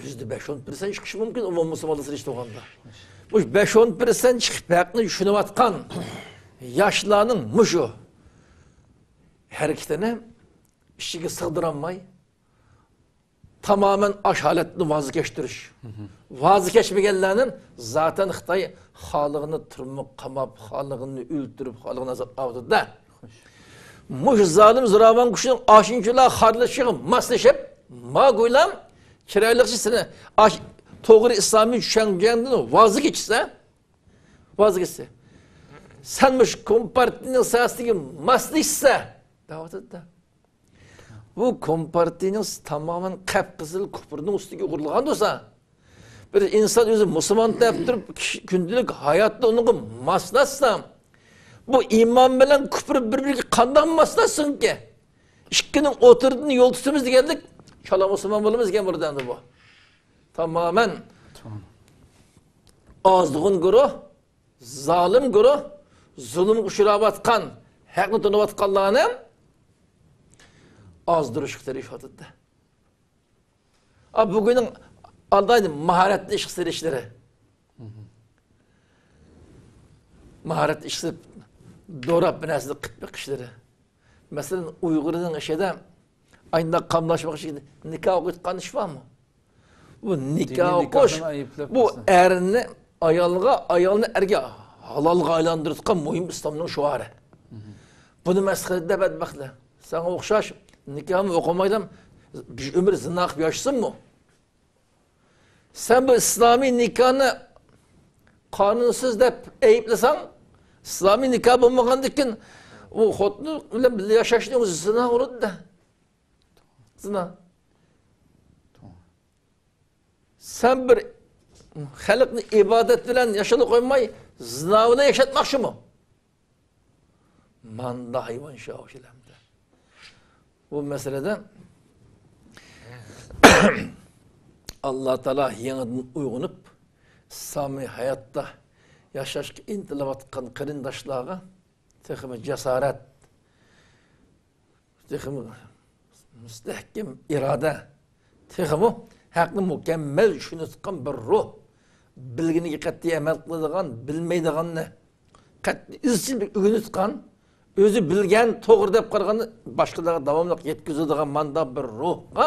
يۈزدە بەش ئون پىرسەنت چىقىشى مۇمكىن، ئومۇمىي مۇسۇلمانلار سېلىشتۇرغاندا. مۇشۇ بەش ئون پىرسەنت چىقىپ ھەقنى چۈشىنىۋاتقان ياشلارنىڭ مۇشۇ ھەرىكىتىنى ئىچىگە سىغدۇرالماي، تامامەن ئاش ھالەتتىن ۋاز كەچتۈرۈش. ۋاز كەچمىگەنلەرنى زاتەن خىتاي خالىغىنى تۈرمىگە قاماپ، خالىغىنىنى ئۆلتۈرۈپ، خالىغىنىنى ئازاد ئاۋۇتىدۇ-دە. مۇشۇ زالىم زوراۋان كۈچنىڭ ئاشۇنچىلا خارلىشىشىغا ماسلىشىپ، ماگۇيلام چىرايلىقچە سېنى ئاش-، توغرا ئىسلامىي چۈشەنچەڭدىن ۋاز كېچىسە، ۋاز كېچىسە، سەن مۇشۇ كومپارتىيىنىڭ سىياسىتىگە ماسلىشسا، دەۋاتىدۇ-دە. بۇ كومپارتىيىنىڭ تامامەن قەپقىزىل كۇپۇرنىڭ ئۈستىگە ئۇرۇلغان بولسا، بىر ئىنسان ئۆزى مۇسۇلمان دەپ تۇرۇپ، كىشى كۈندىلىك ھاياتتا ئۇنىڭغا ماسلاشسا، بۇ ئىمان بىلەن كۇپۇر بىر-بىرىگە قانداق ماسلاشسۇنكى؟ ئىككىنىڭ ئوتتۇرىدىن يول تۇتىمىز دېگەنلىك، چالا مۇسۇلمان بولىمىز دېگەن بولىدۇ ئەمدى بۇ. تامامەن ئازغۇن گۇرۇھ، زالىم گۇرۇھ، زۇلۇمغا ئۇچراۋاتقان، ھەقنى تونۇۋاتقانلارنى ئازدۇرۇشقا تىرىشىۋاتىدۇ. ئا، بۈگۈننىڭ ئالدايدى ماھارەتلىك ئىشقا سېلىشلىرى. ماھارەتلىك ئىشقا سېلىپ، دوراپ بىر نەرسىنى قىلىپ بېقىشلىرى. مەسىلەن، ئۇيغۇرنىڭ ئىچىدە ئاينداق قاملاشماقچى نىكاھ ئوقۇيدىغان ئىش بارمۇ؟ بۇ نىكاھ ئوقۇش، بۇ ئەرنى ئايالغا، ئايالنى ئەرگە ھالالغا ئايلاندۇرۇۋاتقان مۇھىم ئىسلامنىڭ شوئارى. بۇنى مەسخىرە دەپ بەدبەختلەر. ساڭا ئوخشاش نىكاھمۇ ئوقۇمايلا بىر ئۆمۈر زىنا قىلىپ ياشىسۇنمۇ؟ سەن بۇ ئىسلامىي نىكاھنى قانۇنسىز دەپ ئەيىبلىسەڭ، ئىسلامىي نىكاھ بولمىغاندىن كېيىن ئۇ خوتۇنى بىلەن بىللە ياشاشنى ئۆزى زىنا بولىدۇ-دە. زىنا. سەن بىر خەلقنى ئىبادەت بىلەن ياشىغىلى قويماي، زىنا بىلەن ياشاتماقچىمۇ؟ ماندا ھايۋان شاۋشىلەمدە. بۇ مەسىلىدە ئاللا تائالا يېڭىدىن ئويغىنىپ، ئىسلامىي ھاياتتا ياشاشقا ئىنتىلىۋاتقان قېرىنداشلارغا تېخىمۇ جاسارەت، تېخىمۇ مۇستەھكەم ئىرادە، تېخىمۇ ھەقنى مۇكەممەل چۈشىنىۋاتقان بىر روھ، بىلگىنىگە قەتئىي ئەمەل قىلىدىغان، بىلمەيدىغاننى قەتئىي ئىزچىل ئۆگىنىۋاتقان، ئۆزى بىلگەن توغرا دەپ قارىغان، باشقىلارغا داۋاملىق يەتكۈزىدىغان مانداق بىر روھقا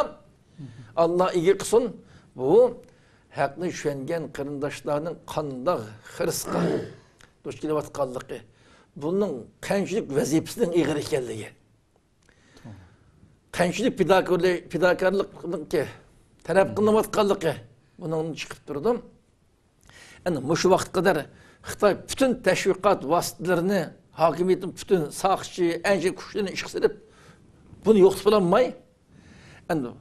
ئاللا ئىگە قىلسۇن. بۇ ھەقنى چۈشەنگەن قېرىنداشلارنىڭ قانداق خىرىسقا دۇچ كېلىۋاتقانلىقى، بۇنىڭ قانچىلىك ۋەزىپىسىنىڭ ئېغىر ئىكەنلىكى، قانچىلىك پىداكارلى-، پىداكارلىقنىڭكى تەلەپ قىلىنىۋاتقانلىقى بۇنىڭدىن چىقىپ تۇرىدۇ. ئەنە مۇشۇ ۋاقىتقا قەدەر خىتاي پۈتۈن تەشۋىقات ۋاسىتىلىرىنى، ھاكىمىيىتىنىڭ پۈتۈن ساقچى، ئەنچە كۈچلىرىنى ئىشقا سېلىپ، بۇنى يوقىتىپ بولالماي، ئەمدى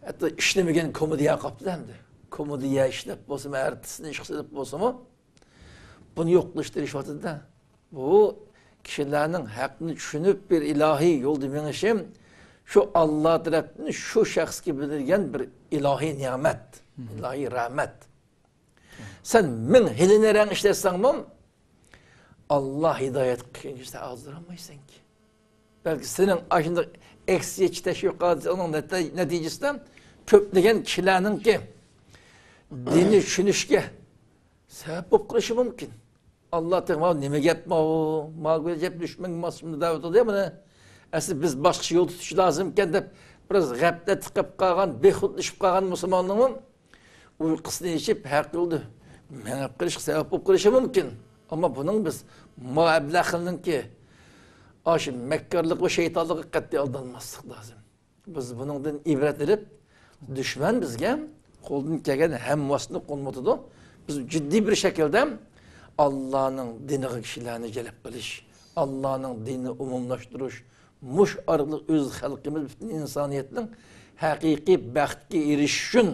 ھەتتا ئىشلىمىگەن كومېدىيە قاپتۇ ئەمدى. كومېدىيە ئىشلەپ بولسىمۇ، ئارتىسنى ئىشقا سېلىپ بولسىمۇ، بۇنى يوق قىلىشقا تىرىشىۋاتىدۇ-دە. بۇ كىشىلەرنىڭ ھەقنى چۈشىنىپ، بىر ئىلاھىي يولدا مېڭىشى شۇ ئاللا تەرەپتىن شۇ شەخسكە بېرىلگەن بىر ئىلاھىي نېمەت، مم. ئىلاھىي رەھمەت. سەن مىڭ ھىيلە-نەرەڭ ئىشلەتسەڭمۇ، ئاللا ھىدايەت قىلغۇچە ھازىرلىمايسەنكى. بەلكى سېنىڭ ئاشۇنداق ئەكسىچە تەشۋىقاتىڭنىڭ نەتىجىسىدە كۆپلىگەن كىشىلەرنىڭكى دىننى چۈشىنىشكە سەۋەب بولۇپ قېلىشى مۇمكىن. ئاللا تېخى ماۋۇ نېمە گەپ ماۋۇ؟ ماۋۇ گەپ دۈشمەنگە ماس شۇنداق دەۋاتىدۇ يا بۇنى. ئەسلى بىز باشقىچە يول تۇتۇش لازىمكەن دەپ، بىراز غەپلەتتە قېلىپ قالغان، بىخۇدلىشىپ قالغان مۇسۇلماننىڭمۇ ئۇيقۇسىنى ئېچىپ، ھەق يولدا مېڭىپ قېلىشقا سەۋەب بولۇپ قېلىشى مۇمكىن. ئەمما بۇنىڭ بىز مۇئەبلەخنىڭكى ئاشۇ مەككارلىق ۋە شەيتانلىقىغا قەتئىي ئالدانماسلىق لازىم. بىز بۇنىڭدىن ئىبرەت ئېلىپ، دۈشمەن بىزگە قولدىن كەلگەن ھەممە ۋاسىتىنى قوللىنىۋاتىدۇ. بىز جىددىي بىر شەكىلدە ئاللانىڭ دىنىغا كىشىلەرنى جەلپ قىلىش، ئاللانىڭ دىنىنى ئومۇملاشتۇرۇش، مۇشۇ ئارقىلىق ئۆز خەلقىمىز، پۈتۈن ئىنسانىيەتنىڭ ھەقىقىي بەختكە ئېرىشىش ئۈچۈن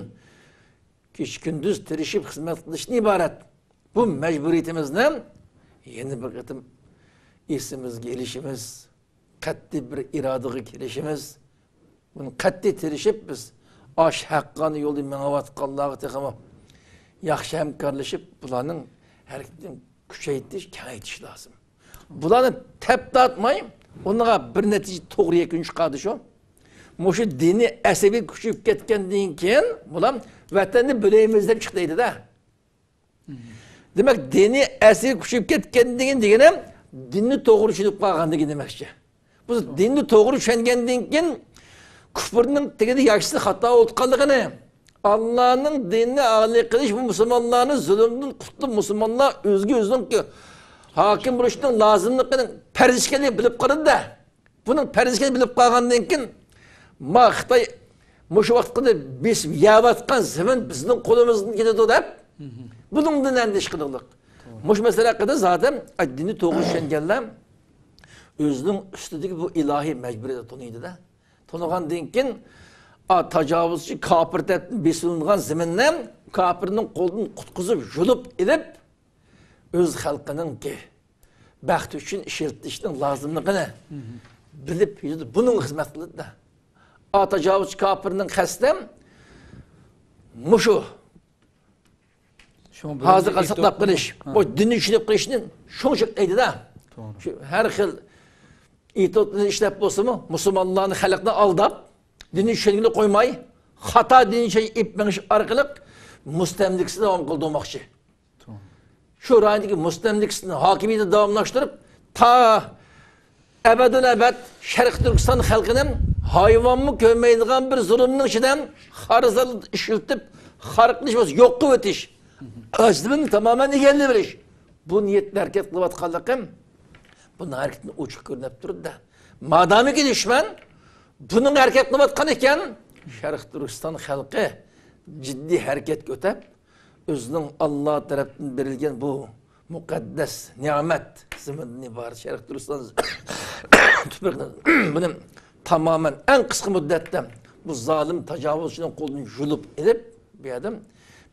كېچە-كۈندۈز تىرىشىپ خىزمەت قىلىشتىن ئىبارەت. بۇ مەجبۇرىيىتىمىزنى يەنە بىر قېتىم ئېسىمىزگە ئېلىشىمىز، قەتئىي بىر ئىرادىگە كېلىشىمىز، بۇنى قەتئىي تىرىشىپ بىز ئاشۇ ھەققانىي يولدا مېڭىۋاتقانلارغا تېخىمۇ ياخشى ھەمكارلىشىپ، بۇلارنىڭ ھەرىكىتىنى كۈچەيتىش، كېڭەيتىش لازىم. بۇلارنى تەپ تارتماي، ئۇنىڭغا بىر نەتىجە توغرا يەكۈن چىقاردى شۇ. مۇشۇ دىنىي ئەسەبىي كۈچىيىپ كەتكەندىن كېيىن، بۇلار ۋەتەننى بۆلەيمىز دەپ چىقتى دەيدۇ-دە. دېمەك، دىنىي ئەسەبىي كۈچىيىپ كەتكەندىن كېيىن دېگىنىم، دىننى توغرا چۈشىنىپ قالغاندىن كېيىن دېمەكچى. بۇ دىننى توغرا چۈشەنگەندىن كېيىن، كۇفرنىڭ تېگىدە ياشىسا خاتا ئولتۇرغانلىقىنى، ئاللانىڭ دىنىنى ئالىي قىلىش، بۇ مۇسۇلمانلارنى زۇلۇمدىن قۇتۇلۇپ، مۇسۇلمانلار ئۆزىگە ئۆزىنىڭ ھاكىم بولۇشنىڭ لازىملىقىنىڭ پەرز ئىكەنلىكىنى بىلىپ قالىدۇ-دە. بۇنىڭ پەرز ئىكەنلىكىنى بىلىپ قالغاندىن كېيىن، ما خىتاي مۇشۇ ۋاقىتقىدە بېسىپ يەۋاتقان زېمىن بىزنىڭ قولىمىزدىن كېتىدۇ دەپ، بۇنىڭدىن ئەندىشە قىلىدۇ. مۇشۇ مەسىلە ھەققىدە زادەن دىننى توغرا چۈشەنگەنلەر ئۆزىنىڭ ئۈستىدىكى بۇ ئىلاھىي مەجبۇرىيەتنى تونۇيدۇ-دە. تونۇغاندىن كېيىن، ئا، تاجاۋۇزچى كاپىر تەرىپىدىن بېسىلىنغان زېمىننى كاپىرنىڭ قولىدىن قۇتقۇزۇپ، يۇلۇپ ئېلىپ، ئۆز خەلقىنىڭكى بەختى ئۈچۈن ئىشلىتىشنىڭ لازىملىقىنى بىلىپ، بۇنىڭغا خىزمەت قىلىدۇ-دە. ئا، تاجاۋۇزچى كاپىرنىڭ قەستى مۇشۇ شۇڭا بۇ ھازىر ئېيتىپ ساقلاپ قېلىش، ھا. بۇ دىننى چۈشىنىپ قېلىشنى شۇڭا چەكلەيدۇ-دە. توغرا. شۇ ھەر خىل ئېتودنى ئىشلەپ بولسىمۇ، مۇسۇلمانلارنى، خەلقنى ئالداپ، دىننى چۈشەنگىلى قويماي، خاتا دىننى چۈشەنگە ئېلىپ مېڭىش ئارقىلىق مۇستەملىكىسىنى داۋام قىلدۇرماقچى. توغرا. شۇ رايوندىكى مۇستەملىكىسىنى، ھاكىمىيىتىنى داۋاملاشتۇرۇپ، تا ئەبەدۇل ئەبەد شەرقىي تۈركىستان خەلقىنى ھايۋانمۇ كۆرمەيدىغان بىر زۇلۇمنىڭ ئىچىدە خار زالدا ئىشلىتىپ، خار قىلىش بولسا يوق قىلىۋېتىش، ئاجىزلىقنى تامامەن ئىگىلىۋېلىش. بۇ نىيەتتە ھەرىكەت قىلىۋاتقانلىقىم بۇنىڭ ھەرىكىتىدىن ئوچۇق كۆرۈنۈپ تۇرىدۇ-دە. مادامىكى دۈشمەن بۇنىڭغا ھەرىكەت قىلىۋاتقان ئىكەن، شەرقىي تۈركىستان خەلقى جىددىي ھەرىكەتكە ئۆتۈپ، ئۆزىنىڭ ئاللا تەرەپتىن بېرىلگەن بۇ مۇقەددەس نېمەت، زېمىندىن ئىبارەت شەرقىي تۈركىستان تۇپرىقىنى، بۇنى تامامەن ئەڭ قىسقا مۇددەتتە بۇ زالىم تاجاۋۇزچىنىڭ قولىدىن يۇلۇپ ئېلىپ، بۇ يەردە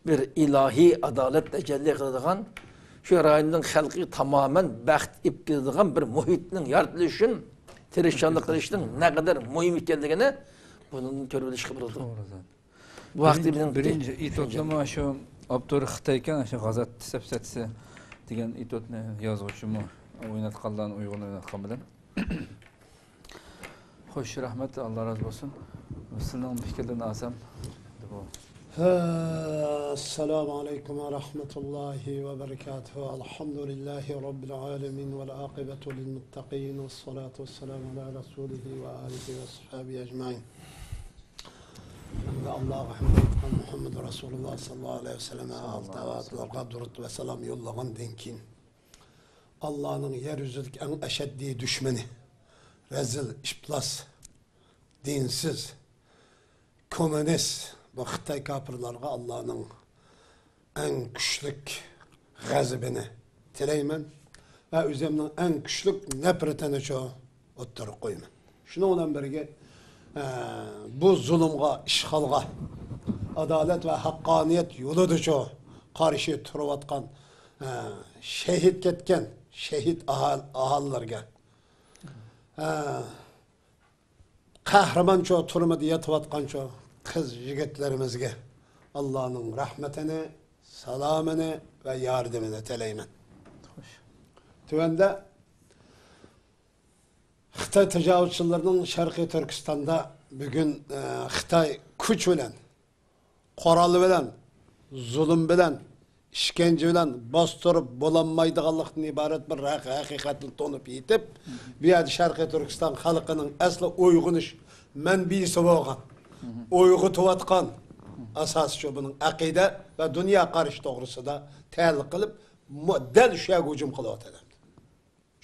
بىر ئىلاھىي ئادالەت تەجەللى قىلىدىغان، شۇ رايوننىڭ خەلقىگە تامامەن بەخت ئېلىپ كېلىدىغان بىر مۇھىتنىڭ يارىتىلىشى ئۈچۈن تىرىشچانلىق قىلىشنىڭ نەقەدەر مۇھىم ئىكەنلىكىنى بۇنىڭدىن كۆرۈۋېلىشقا بولىدۇ. توغرا زادى. بۇ ھەقتە بىرىنچى، مېنىڭ بىرىنچى ئېتودنىمۇ شۇ ئاپتورى خىتاي ئىكەن، شۇ غازات سەپسەتىسى دېگەن ئېتودنى يازغۇچىمۇ ئويناتقانلارنى ئۇيغۇرنى ئويناتقان بىلەن. خوش، رەھمەت، ئاللا رازى بولسۇن. سىزنىڭ پىكىرلىرىنى ئالسام، بۇ السلام عليكم ورحمة الله وبركاته. الحمد لله رب العالمين والعاقبة للمتقين والصلاة والسلام على رسوله وآله وأصحابه أجمعين. ھەمدە ئاللاغا ھەمد ئېيتقان مۇھەممەد رەسۇلۇللا ساللاللاھۇ ئەلەيھى ۋەسەللەمگە ئالتە ئاۋاتلارغا دۇرۇت ۋە سالام يوللىغاندىن كېيىن، ئاللانىڭ يەر يۈزىدىكى ئەڭ ئەشەددىي دۈشمىنى، رەزىل، ئىپلاس، دىنسىز، كوممۇنىست، بۇ خىتاي كاپىرلارغا ئاللانىڭ ئەڭ كۈچلۈك غەزىپىنى تىلەيمەن ۋە ئۆزۈمنىڭ ئەڭ كۈچلۈك نەپرىتىنىچۇ ئوتتۇرىغا قويىمەن. شۇنىڭ بىلەن بىرگە، ئە، بۇ زۇلۇمغا، ئىشغالغا، ئادالەت ۋە ھەققانىيەت يولىدىچۇ قارشى تۇرۇۋاتقان، ئە، شېھىت كەتكەن شېھىت ئاھال-، ئاھالىلەرگە، ئە، قەھرىمانچۇ تۈرمىدە يېتىۋاتقانچۇ قىز يىگىتلىرىمىزگە ئاللانىڭ رەھمىتىنى، سالامىنى ۋە ياردىمىنى تىلەيمەن. خوش. تۆۋەندە خىتاي تاجاۋۇزچىلىرىنىڭ شەرقىي تۈركىستاندا بۈگۈن، ئە، خىتاي كۈچ بىلەن، قورال بىلەن، زۇلۇم بىلەن، ئىشكەنجە بىلەن باستۇرۇپ بولالمايدىغانلىقتىن ئىبارەت بىر ھەق-، ھەقىقەتنى تونۇپ يېتىپ، بۇ يەردە شەرقىي تۈركىستان خەلقىنىڭ ئەسلى ئويغىنىش مەنبىسى بولغان، ئويغىتىۋاتقان ئاساسىي شۇ بۇنىڭ ئەقىدە ۋە دۇنيا قارىشى توغرىسىدا تەھلىل قىلىپ، مۇ-، دەل شۇ يەرگە ھۇجۇم قىلىۋاتىدۇ.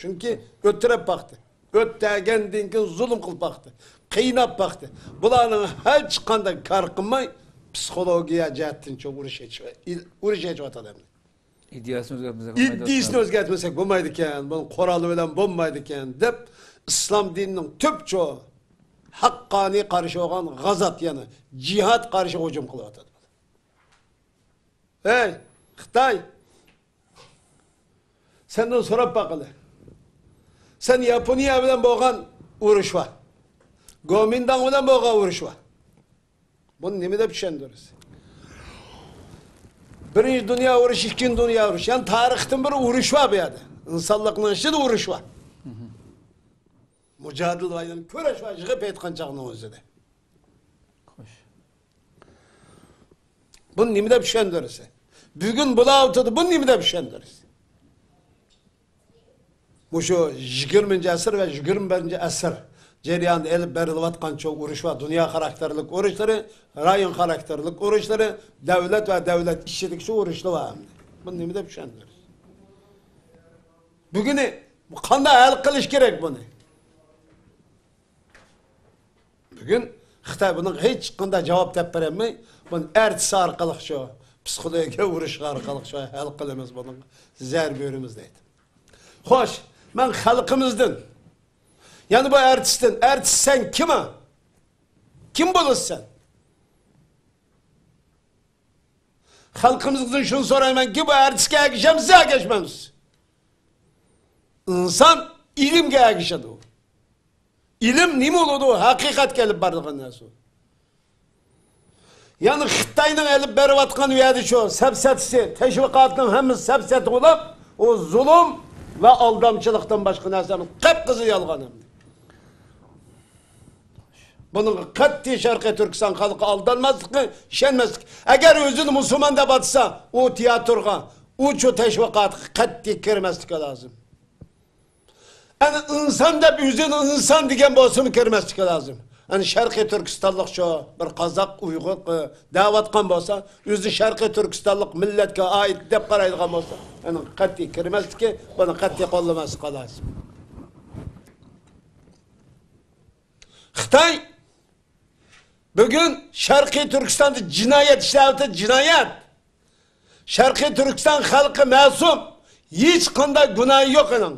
چۈنكى ئۆتتۈرۈپ باقتى. ئۆتتۈرگەندىن كېيىن زۇلۇم قىلىپ باقتى. قىيناپ باقتى. بۇلارنىڭ ھېچقانداق كار قىلماي، پسىخولوگىيە جەھەتتىنچۇ ئۇرۇش ئېچىۋ-، ئۇرۇش ئېچىۋاتىدۇ ئەمدى. ئىدىيەسىنى ئۆزگەرتمىسەك بولمايدۇ. ئىدىيىسىنى ئۆزگەرتمىسەك بولمايدىكەن، بۇنىڭ قورالى بىلەن بولمايدىكەن، دەپ ئىسلام دىنىنىڭ تۈپچۇ ھەققانىي قارشى بولغان غازات، يەنى جىھاد قارشى ھۇجۇم قىلىۋاتىدۇ. ھەي، خىتاي! سەندىن سوراپ باقىلى. سەن ياپونىيە بىلەن بولغان ئۇرۇش بار. گومىنداڭ بىلەن بولغان ئۇرۇش بار. بۇنى نېمە دەپ چۈشەندۈرىسەن؟ بىرىنچى دۇنيا ئۇرۇشى، ئىككىنچى دۇنيا ئۇرۇشى. يەنى تارىختىن بىر ئۇرۇش بار بۇ يەردە. ئىنسانلىقنىڭ ئىچىدە ئۇرۇش بار. مۇجادىلە ۋە يەنى كۈرەش ۋە يىغىپ ئېيتقان چاغنىڭ ئۆزىدە. خوش. بۇنى نېمە دەپ چۈشەندۈرىسەن؟ بۈگۈن بۇلار ئوتتۇرىدا بۇنى نېمە دەپ چۈشەندۈرىسەن؟ مۇشۇ يىگىرمىنچى ئەسىر ۋە يىگىرمە بىرىنچى ئەسىر جەريانىدا ئېلىپ بېرىلىۋاتقان شۇ ئۇرۇش ۋە دۇنيا خاراكتېرلىك ئۇرۇشلىرى، رايون خاراكتېرلىك ئۇرۇشلىرى، دەۋلەت ۋە دەۋلەت ئىچىدىكى شۇ ئۇرۇشلار بار ئەمدى. بۇنى نېمە دەپ چۈشەندۈرىسەن؟ بۈگۈنى قانداق ھەل قىلىش كېرەك بۇنى؟ بۈگۈن خىتاي بۇنىڭغا ھېچقانداق جاۋاب تېپىپ بېرەلمەي، بۇنى ئارتىس ئارقىلىق شۇ، پسىخولوگىيە ئۇرۇشى ئارقىلىق شۇ ھەل قىلىمىز، بۇنىڭغا زەربە بېرىمىز دەيدۇ. خوش، مەن خەلقىمىزدىن، يەنە بۇ ئارتىستىن، ئارتىس سەن كىم؟ كىم بولىسەن؟ خەلقىمىزدىن شۇنى سورايمەنكى، بۇ ئارتىسقا ئەگىشەمسىز، ئەگەشمەمسىز؟ ئىنسان ئىلىمگە ئەگىشىدۇ. ئىلىم نېمە بولىدۇ؟ ھەقىقەتكە ئېلىپ بارىدىغان نەرسە. يەنى خىتاينىڭ ئېلىپ بېرىۋاتقان ئۇ يەردە شۇ سەپسەتىسى، تەشۋىقاتنىڭ ھەممىسى سەپسەتە بولۇپ، ئۇ زۇلۇم ۋە ئالدامچىلىقتىن باشقا نەرسە ئەمەس. قىپقىزىل يالغان ئەمدى. بۇنىڭغا قەتئىي شەرقىي تۈركىستان خەلقى ئالدانماسلىقى، ئىشەنمەسلىك. ئەگەر ئۆزىنى مۇسۇلمان دەپ ئاتىسا، ئۇ تىياتىرغا، ئۇ شۇ تەشۋىقاتقا قەتئىي كىرمەسلىكى لازىم. ئەنە ئىنسان دەپ ئۆزىنى ئىنسان دېگەن بولسىمۇ كىرمەسلىكى لازىم. ئەنە شەرقىي تۈركىستانلىق شۇ بىر قازاق، ئۇيغۇر، ئى، دەۋاتقان بولسا، ئۆزى شەرقىي تۈركىستانلىق مىللەتكە ئائىت دەپ قارايدىغان بولسا، ئەنە قەتئىي كىرمەسلىكى، بۇنى قەتئىي قوللىماسلىقى لازىم. خىتاي بۈگۈن شەرقىي تۈركىستاندا جىنايەت ئىشلەۋاتىدۇ، جىنايەت. شەرقىي تۈركىستان خەلقى مەسۇم، ھېچقانداق گۇناھى يوق ئۇنىڭ.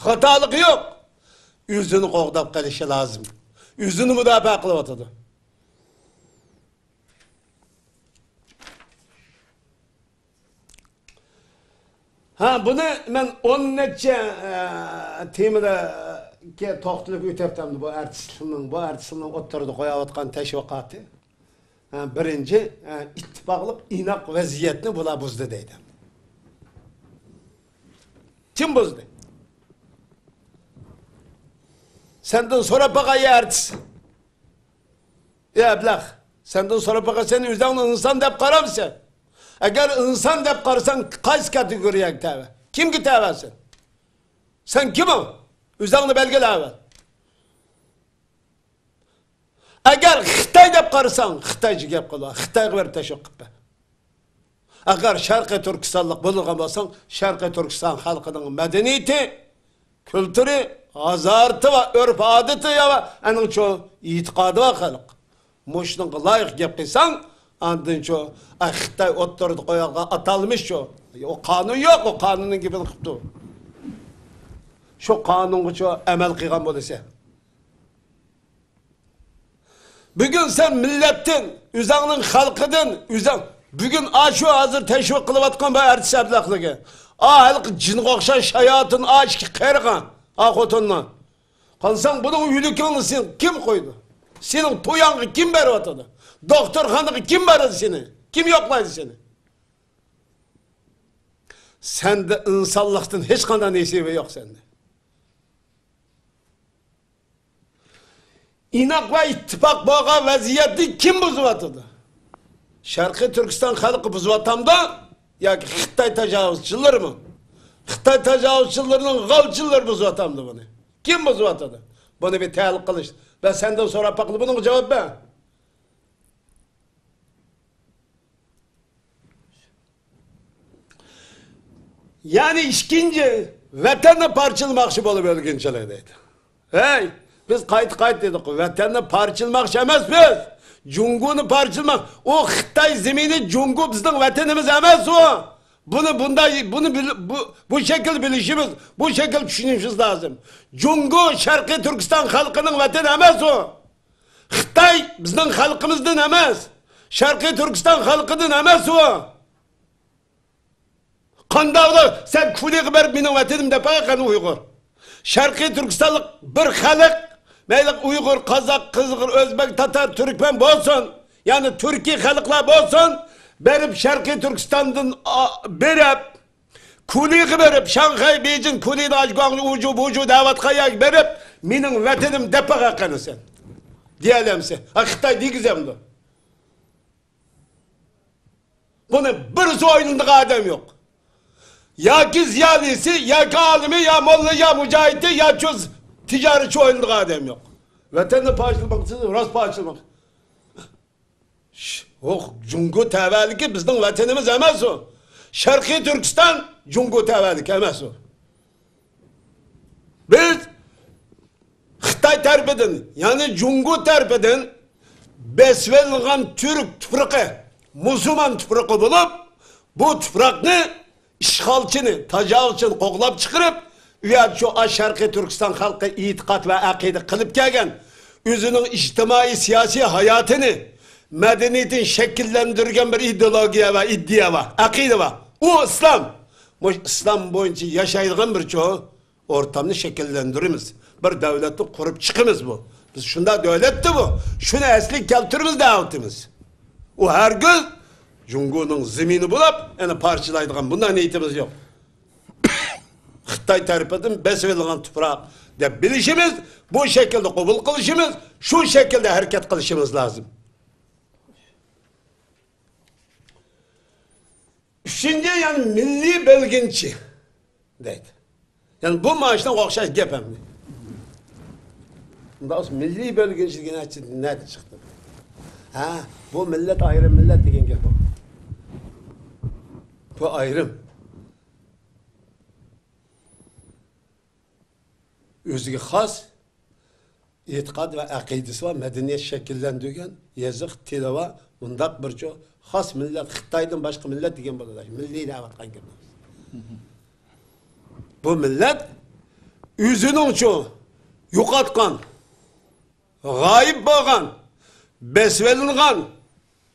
خاتالىقى يوق. ئۆزىنى قوغداپ قېلىشى لازىم. ئۆزىنى مۇداپىئە قىلىۋاتىدۇ. ھە، بۇنى مەن ئون نەچچە، ئە، تېمىلارغا توختىلىپ ئۆتۈپتىم بۇ ئارتىسلارنىڭ، بۇ ئارتىسلارنىڭ ئوتتۇرىدا قويۇۋاتقان تەشۋىقاتى. ھە، بىرىنچى، ئە، ئىتتىپاقلىق، ئىناق ۋەزىيەتنى بۇلار بۇزدى دەيدۇ. كىم بۇزدى؟ سەندىن سوراپ باقاي، ئارتىس. ئەي ئەبلەخ، سەندىن سوراپ باقاي، سەن ئۆزۈڭنى ئىنسان دەپ قارامسەن؟ ئەگەر ئىنسان دەپ قارىساڭ، قايسى كاتېگورىيەگە تەۋە؟ كىمگە تەۋەسەن؟ سەن كىمىڭ؟ ئۆزۈڭنى بەلگىلە ئەۋۋەل. ئەگەر خىتاي دەپ قارىساڭ، خىتايچە گەپ قىلىۋال، خىتايغا بېرىپ تەشۋىق قىلىپ بەر. ئەگەر شەرقىي تۈركىستانلىق بولىدىغان بولساڭ، شەرقىي تۈركىستان خەلقىنىڭ مەدەنىيىتى، كۈلتۈرى، ھازارىتى ۋە ئۆرپ-ئادىتى ۋە ئەنىڭچۇ ئېتىقادى بار خەلق. مۇشۇنىڭغا لايىق گەپ قىلساڭ، ئاندىنچۇ، ئە، خىتاي ئوتتۇرىدا قويۇلغان ئاتالمىشچۇ، ئۇ قانۇن يوق، ئۇ قانۇننىڭ گېپىنى قىپتۇ. شۇ قانۇنغىچۇ ئەمەل قىلغان بولىسەن. بۈگۈن سەن مىللەتتىن، ئۆزۈڭنىڭ خەلقىدىن، ئۆزۈڭ، بۈگۈن ئاشۇ ھازىر تەشۋىق قىلىۋاتقان بۇ ئارتىس ئەبلەخلىكى، ئا ھېلىقى جىنغا ئوخشاش شاياتىن، ئا ئىككى قېرىغان، ئا خوتۇننى. قارىساڭ، بۇنىڭ ئۆلۈكىڭنى سېنىڭ كىم قويدى؟ سېنىڭ تويۇڭغا كىم بېرىۋاتىدۇ؟ دوختۇرخانىغا كىم بارىدۇ سېنى؟ كىم يوقلايدۇ سېنى؟ سەندە ئىنسانلىقتىن ھېچقانداق نېسىۋە يوق سەندە. ئىناق ۋە ئىتتىپاق بولغان ۋەزىيەتنى كىم بۇزۇۋاتىدۇ؟ شەرقىي تۈركىستان خەلقى بۇزۇۋاتامدۇ ياكى خىتاي تاجاۋۇزچىلىرىمۇ؟ خىتاي تاجاۋۇزچىلىرىنىڭ غالچىلىرى بۇزۇۋاتامدۇ بۇنى؟ كىم بۇزۇۋاتىدۇ؟ بۇنى بىر تەھلىل قىلىش. ۋە سەندىن سوراپ باققىلى، بۇنىڭغا جاۋاب بەر. يەنى ئىككىنچى، ۋەتەننى پارچىلىماقچى بولۇپ ئۆلگۈنچىلىك دەيدۇ. ھەي، بىز قايتا-قايتا دېدۇق، ۋەتەننى پارچىلىماقچى ئەمەس بىز. جۇڭگونى پارچىلىماق. ئۇ خىتاي زېمىنى، جۇڭگو بىزنىڭ ۋەتىنىمىز ئەمەس ئۇ. بۇنى بۇنداق، بۇنى بىل-، بۇ، بۇ شەكىل بىلىشىمىز، بۇ شەكىل چۈشىنىشىمىز لازىم. جۇڭگو شەرقىي تۈركىستان خەلقىنىڭ ۋەتىنى ئەمەس ئۇ. خىتاي بىزنىڭ خەلقىمىزدىن ئەمەس. شەرقىي تۈركىستان خەلقىدىن ئەمەس ئۇ. قانداقلا سەن كۇلىغا بېرىپ مېنىڭ ۋەتىنىم دەپ باققىن ئۇيغۇر. شەرقىي تۈركىستانلىق بىر خەلق، مەيلى ئۇيغۇر، قازاق، قىزىق، ئۆزبەك، تاتار، تۈركمەن بولسۇن، يەنى تۈركىي خەلقلەر بولسۇن، بېرىپ شەرقىي تۈركىستاندىن ئا-، بېرىپ، كۇلىغا بېرىپ، شاڭخەي، بېيجىڭ، كۇلىدا ئاجگۇاڭ، ئۇجۇ، بۇجۇ دەۋاتقان يەرگە بېرىپ، مېنىڭ ۋەتىنىم دەپ باققىن سەن. دېيەلەمسەن؟ ھە، خىتاي دېگۈزەمدۇ؟ بۇنى بىرسى ئويلىنىدىغان ئادەم يوق. ياكى زىيالىيسى، ياكى ئالىمى، يا موللا، يا مۇجاھىدى، يا چوز تىجارەتچى ئويلىنىدىغان ئادەم يوق. ۋەتەننى پارچىلىماق، سىز راست پارچىلىماق. ش-، ئۇ جۇڭگو تەۋەلىكى بىزنىڭ ۋەتىنىمىز ئەمەس ئۇ. شەرقىي تۈركىستان جۇڭگو تەۋەلىكى ئەمەس ئۇ. بىز خىتاي تەرىپىدىن، يەنى جۇڭگو تەرىپىدىن بېسىۋېلىنغان تۈرك تۇپرىقى، مۇسۇلمان تۇپرىقى بولۇپ، بۇ تۇپراقنى ئىشغالچىنى، تاجاۋۇزچىنى قوغلاپ چىقىرىپ، ئۇ يەردە شۇ ئا شەرقىي تۈركىستان خەلقى ئېتىقاد ۋە ئەقىدە قىلىپ كەلگەن، ئۆزىنىڭ ئىجتىمائىي سىياسىي ھاياتىنى، مەدەنىيىتىنى شەكىللەندۈرگەن بىر ئىدېئولوگىيە ۋە ئىدىيە بار، ئەقىدە بار. ئۇ ئىسلام. مۇشۇ ئىسلام بويىچە ياشايدىغان بىر چوڭ ئورتامنى شەكىللەندۈرىمىز. بىر دۆلەتنى قۇرۇپ چىقىمىز بۇ. بىز شۇنداق دۆلەتتە بۇ. شۇنى ئەسلىگە كەلتۈرىمىز دەۋاتىمىز. ئۇ ھەرگىز جۇڭگونىڭ زېمىنى بولاپ، يەنە پارچىلايدىغان بۇنداق نىيىتىمىز يوق. خىتاي تەرىپىدىن بېسىۋېلىنغان تۇپراق دەپ بىلىشىمىز، بۇ شەكىلدە قوبۇل قىلىشىمىز، شۇ شەكىلدە ھەرىكەت قىلىشىمىز لازىم. ئۈچىنچى، يەنى مىللىي بۆلگۈنچى دەيدۇ. يەنى بۇ مانا شۇنىڭغا ئوخشاش گەپ ئەمدى. مۇنداق بولسا مىللىي بۆلگۈنچى دېگەن نەدىن چىقتى؟ ھە، بۇ مىللەت ئايرىم مىللەت دېگەن گەپ بۇ. بۇ ئايرىم. ئۆزىگە خاس ئېتىقاد ۋە ئەقىدىسى بار، مەدەنىيەت شەكىللەندۈرگەن، يېزىق، تىلى بار، مۇنداق بىر چوڭ خاس مىللەت، خىتايدىن باشقا مىللەت دېگەن بولىدۇ. مىللىي دەۋاتقان گەپ. بۇ مىللەت ئۆزىنىڭچۇ يوقاتقان، غايىب بولغان، بېسىۋېلىنغان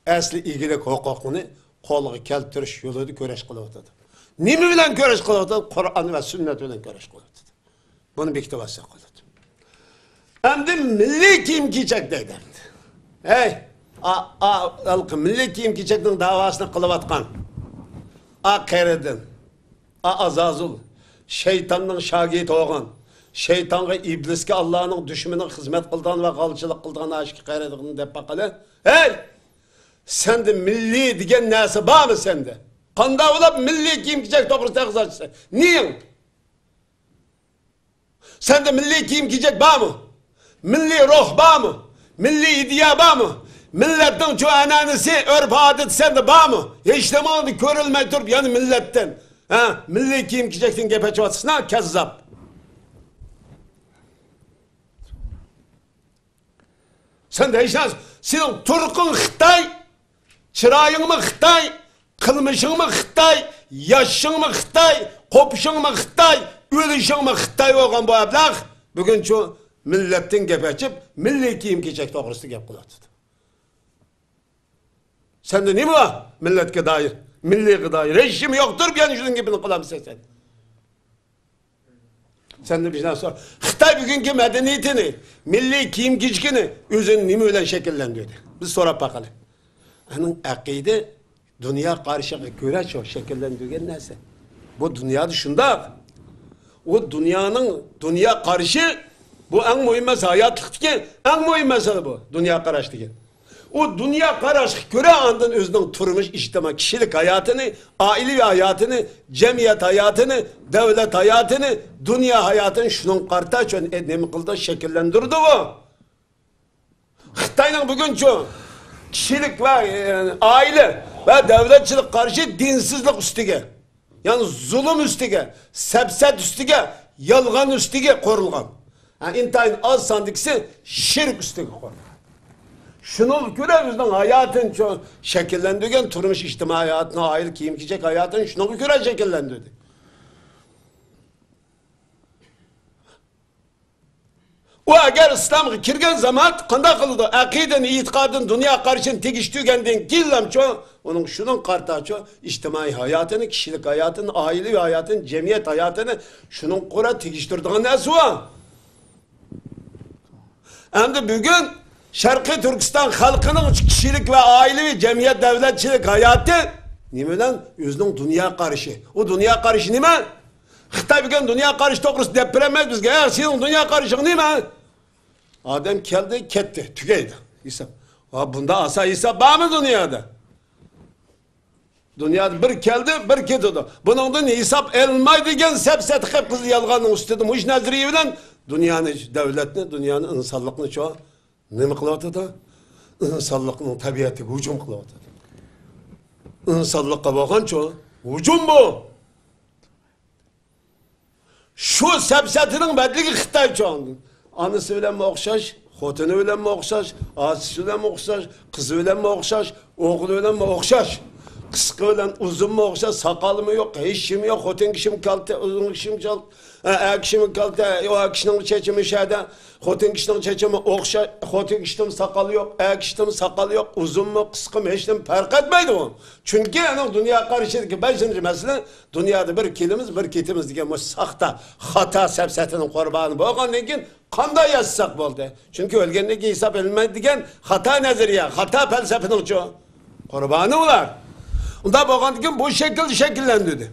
ئەسلى ئىگىلىك ھوقۇقىنى قولغا كەلتۈرۈش يولىدا كۈرەش قىلىۋاتىدۇ. نېمە بىلەن كۈرەش قىلىۋاتىدۇ؟ قۇرئان ۋە سۈننەت بىلەن كۈرەش قىلىۋاتىدۇ. بۇنى بېكىتىۋالساق بولىدۇ. ئەمدى مىللىي كىيىم-كېچەك دەيدۇ ئەمدى. ھەي، ئا، ئا، ھېلىقى مىللىي كىيىم-كېچەكنىڭ داۋاسىنى قىلىۋاتقان ئا قېرىدىن، ئا ئازازۇل، شەيتاننىڭ شاگىرتى بولغان، شەيتانغا، ئىبلىسكە، ئاللانىڭ دۈشمىنىگە خىزمەت قىلىدىغان ۋە غالچىلىق قىلىدىغان ئاشۇ قېرىدىن دەپ باققىلى. ھەي! سەندە مىللىي دېگەن نەرسە بارمۇ سەندە؟ قانداق بولۇپ مىللىي كىيىم-كېچەك توغرىسىدا ئاغزىنى ئاچىسەن؟ نېيىڭ؟ سەندە مىللىي كىيىم-كېچەك بارمۇ؟ مىللىي روھ بارمۇ؟ مىللىي ئىدىيە بارمۇ؟ مىللەتنىڭ شۇ ئەنئەنىسى، ئۆرپ-ئادىتى سەندە بارمۇ؟ ھېچنېمىڭنى كۆرەلمەي تۇرۇپ، يەنە مىللەتتىن، ھە، مىللىي كىيىم-كېچەكتىن گەپ ئېچىۋاتىسىنا، كەززاپ. سەندە ھېچ نەرسە، سېنىڭ تۇرقۇڭ خىتاي، چىرايىڭمۇ خىتاي، قىلمىشىڭمۇ خىتاي، ياشىشىڭمۇ خىتاي، قوپۇشۇڭمۇ خىتاي، ئۆلۈشۈڭمۇ خىتاي بولغان بۇ ئەبلەخ بۈگۈن شۇ مىللەتتىن گەپ ئېچىپ، مىللىي كىيىم-كېچەك توغرىسىدا گەپ قىلىۋاتىدۇ. سەندە نېمە بار؟ مىللەتكە دائىر، مىللىيغا دائىر ھېچ نېمە يوقتۇر، يەنە شۇنىڭ گېپىنى قىلامسەن سەن؟ سەندە بىر نەرسە. خىتاي بۈگۈنكى مەدەنىيىتىنى، مىللىي كىيىم-كېچىكىنى ئۆزىنى نېمە بىلەن شەكىللەندۈردى؟ بىز سوراپ باقايلى. ئەنىڭ ئەقىدە، دۇنيا قارىشىغا كۆرە شۇ شەكىللەندۈرگەن نەرسە. بۇ دۇنيادا شۇنداق. ئۇ دۇنيانىڭ، دۇنيا قارىشى، بۇ ئەڭ مۇھىم مەسىلە، ھاياتلىقتىكى ئەڭ مۇھىم مەسىلە بۇ، دۇنيا قاراش دېگەن. ئۇ دۇنيا قاراشقا كۆرە ئاندىن ئۆزىنىڭ تۇرمۇش، ئىجتىمائىي، كىشىلىك ھاياتىنى، ئائىلىۋى ھاياتىنى، جەمئىيەت ھاياتىنى، دەۋلەت ھاياتىنى، دۇنيا ھاياتىنى شۇنىڭغا قارىتا شۇ، ئە، نېمە قىلىدۇ، شەكىللەندۈرىدۇ ئۇ. خىتاينىڭ بۈگۈنچۇ كىشىلىك ۋە، ئە، ئائىلە ۋە دەۋلەتچىلىك قارىشى دىنسىزلىق ئۈستىگە، يەنى زۇلۇم ئۈستىگە، سەپسەتە ئۈستىگە، يالغان ئۈستىگە قۇرۇلغان. ھە، ئىنتايىن ئاز ساندىكىسى شىرك ئۈستىگە قۇرۇلغان. شۇنىڭغا كۆرە ئۆزىنىڭ ھاياتىنى چو-، شەكىللەندۈرگەن، تۇرمۇش، ئىجتىمائىي ھاياتىنى، ئائىلە، كىيىم-كېچەك ھاياتىنى شۇنىڭغا كۆرە شەكىللەندۈردى. ئۇ ئەگەر ئىسلامغا كىرگەن زاماندا قانداق قىلىدۇ؟ ئەقىدىنى، ئېتىقادىنى، دۇنيا قارىشىنى تېگىشتۈرگەندىن كېيىنلامچۇ، ئۇنىڭ شۇنىڭغا قارىتاچۇ، ئىجتىمائىي ھاياتىنى، كىشىلىك ھاياتىنى، ئائىلىۋى ھاياتىنى، جەمئىيەت ھاياتىنى شۇنىڭغا قارا تېگىشتۈرىدىغان نەرسە بار. ئەمدى بۈگۈن شەرقىي تۈركىستان خەلقىنىڭ كىشىلىك ۋە ئائىلىۋى جەمئىيەت دەۋلەتچىلىك ھاياتى نېمە بىلەن؟ ئۆزىنىڭ دۇنيا قارىشى. ئۇ دۇنيا قارىشى نېمە؟ خىتاي بۈگۈن دۇنيا قارىشى توغرىسىدا دەپ بېرەلمەيدۇ بىزگە. ھە، سېنىڭ دۇنيا قارىشىڭ نېمە؟ ئادەم كەلدى، كەتتى، تۈگەيدۇ ھېساب. ۋە بۇندا ئاسان ھېساب بارمۇ دۇنيادا؟ دۇنيادا بىر كەلدى، بىر كېتىدۇ. بۇنىڭدىن ھېساب ئېلىنمايدۇ دېگەن سەپسەتە قىپقىزىل يالغاننىڭ ئۈستىدە مۇشۇ نەزەرىيە بىلەن دۇنيانى، دۆلەتنى، دۇنيانى، ئىنسانلىقنى شۇ نېمە قىلىۋاتىدۇ؟ ئىنسانلىقنىڭ تەبىئەتىگە ھۇجۇم قىلىۋاتىدۇ. ئىنسانلىققا بولغانچۇ ھۇجۇم بۇ. شۇ سەپسەتىنىڭ بەدىلىگە خىتاي چوڭ. ئانىسى بىلەنمۇ ئوخشاش، خوتۇنى بىلەنمۇ ئوخشاش، ئاچىسى بىلەنمۇ ئوخشاش، قىزى بىلەنمۇ ئوخشاش، ئوغلى بىلەنمۇ ئوخشاش. قىسقا بىلەن ئۇزۇنمۇ ئوخشاش، ساقالىمۇ يوق، ھېچنېمە يوق، خوتۇن كىشىمۇ كالتە، ئۇزۇن كىشىمۇ كالتە، ئە، ئەر كىشىمۇ كالتە، ئۇ ئەر كىشىنىڭ چېچىمۇ شەدە، خوتۇن كىشىنىڭ چېچىمۇ ئوخشاش، خوتۇن كىشىدىمۇ ساقال يوق، ئەر كىشىدىمۇ ساقال يوق، ئۇزۇنمۇ، قىسقىمۇ، ھېچنېمە پەرق ئەتمەيدۇ ئۇ. چۈنكى ئۇنىڭ دۇنيا قارىشىدىكى بەشىنچى مەسىلە، دۇنيادا بىر كېلىمىز، بىر كېتىمىز دېگەن بۇ ساختا، خاتا سەپسەتىنىڭ قۇربانى بولغاندىن كېيىن قانداق ياشىساق بولدى؟ چۈنكى ئۆلگەندىن كېيىن ھېساب ئېلىنمايدۇ دېگەن خاتا نەزەرىيە، خاتا پەلسەپىنىڭچۇ قۇربانى ئۇلار. ئۇنداق بولغاندىن كېيىن بۇ شەكىلدە شەكىللەندۈردى.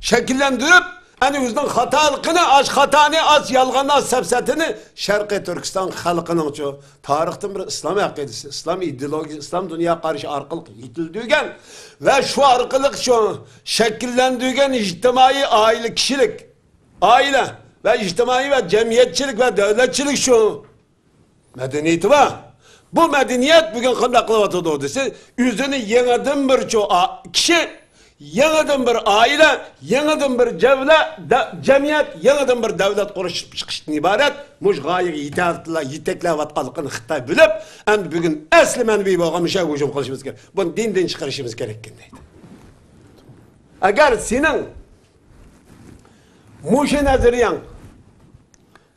شەكىللەندۈرۈپ، ئەنە ئۆزىنىڭ خاتالىقىنى، ئاش خاتانى، ئاش يالغاننى، ئاش سەپسەتىنى شەرقىي تۈركىستان خەلقىنىڭچۇ تارىختىن بىر ئىسلام ئەقىدىسى، ئىسلام ئىدېئولوگىيىسى، ئىسلام دۇنيا قارىشى ئارقىلىق يېتىلدۈرگەن ۋە شۇ ئارقىلىق شۇ شەكىللەندۈرگەن ئىجتىمائىي ئائىلە، كىشىلىك ئائىلە ۋە ئىجتىمائىي ۋە جەمئىيەتچىلىك ۋە دۆلەتچىلىك شۇ مەدەنىيىتى بار. بۇ مەدەنىيەت بۈگۈن قانداق قىلىۋاتىدۇ دېسە، ئۆزىنى يېڭىدىن بىر چو-، ئا-، كىشى، يېڭىدىن بىر ئائىلە، يېڭىدىن بىر جەۋلە-، دە-، جەمئىيەت، يېڭىدىن بىر دەۋلەت قۇرۇشۇپ چىقىشتىن ئىبارەت مۇشۇ غايىگە يېتەكلە-، يېتەكلەۋاتقانلىقىنى خىتاي بىلىپ، ئەمدى بۈگۈن ئەسلى مەنبەي بولغان مۇشۇ ھۇجۇم قىلىشىمىز كېرەك. بۇنى دىندىن چىقىرىشىمىز كېرەككەن دەيدۇ. ئەگەر سېنىڭ مۇشۇ نەزەرىيەڭ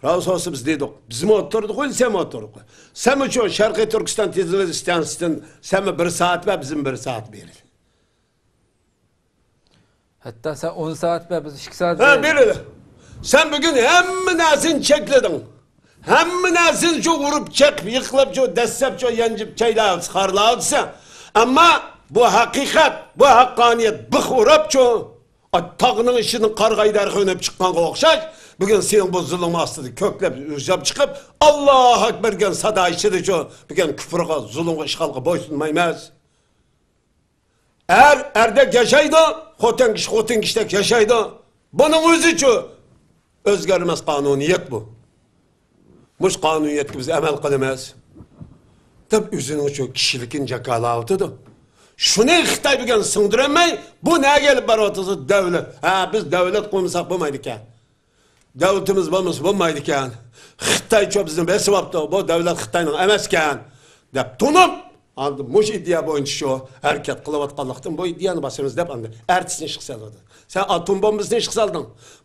راست بولسا بىز دېدۇق. بىزمۇ ئولتۇردۇق، سەنمۇ ئولتۇردۇق. سەنمۇ شۇ شەرقىي تۈركىستان تېلېۋىزىيە ئىستانسىسىدىن سەنمۇ بىر سائەت بەر، بىزمۇ بىر سائەت بېرىلى. ھەتتا سەن ئون سائەت بەر، بىز ئىككى سائەت ھە، بېرىلى. بېرىلى. سەن بۈگۈن ھەممە نەرسىنى چەكلىدىڭ. ھەممە نەرسىنى شۇ ئۇرۇپ، چېقىپ، يىقىلىپ، شۇ دەسسەپ، شۇ يانجىپ، چەيلەپ، خارلاۋاتىسەن. ئەمما بۇ ھەقىقەت، بۇ ھەققانىيەت بىخ ئۇرۇپ، شۇ تاغنىڭ ئىچىدىن قارىغاي دەرىخى ئۈنۈپ چىققانغا ئوخشاش، بۈگۈن سېنىڭ بۇ زۇلۇمۇڭ ئاستىدا كۆكلەپ، ئۇرجاپ چىقىپ، ئاللاھۇ ئەكبەر دېگەن سادا ئىچىدىچۇ، بۈگۈن كۇپرغا، زۇلۇمغا، ئىشغالغا بويسۇنمايمىز. ئەر ئەردەك ياشايدۇ، خوتۇن كىشى خوتۇن كىشىدەك ياشايدۇ. بۇنىڭ ئۆزىچۇ ئۆزگەرمەس قانۇنىيەت بۇ. مۇشۇ قانۇنىيەتكە بىز ئەمەل قىلىمىز، دەپ ئۆزىنىڭ شۇ كىشىلىكىنى جاكارلاۋاتىدۇ. شۇنى خىتاي بۈگۈن سىڭدۈرەلمەي، بۇ نەگە ئېلىپ بارىۋاتىدۇ دەۋلەت؟ ھە، بىز دەۋلەت قۇرمىساق بولمايدىكەن. دەۋلىتىمىز بولمىسا بولمايدىكەن. خىتايچۇ بىزنى بېسىۋاپتۇ، بۇ دەۋلەت خىتاينىڭ ئەمەسكەن، دەپ تونۇپ، ئاندىن مۇشۇ ئىدىيە بويىچە شۇ ھەرىكەت قىلىۋاتقانلىقتىن، بۇ ئىدىيەنى باسىمىز دەپ، ئاندىن ئەرتىسىنى ئىشقا سالىدۇ. سەن ئاتوم بومبىسىنى ئىشقا سالدىڭ،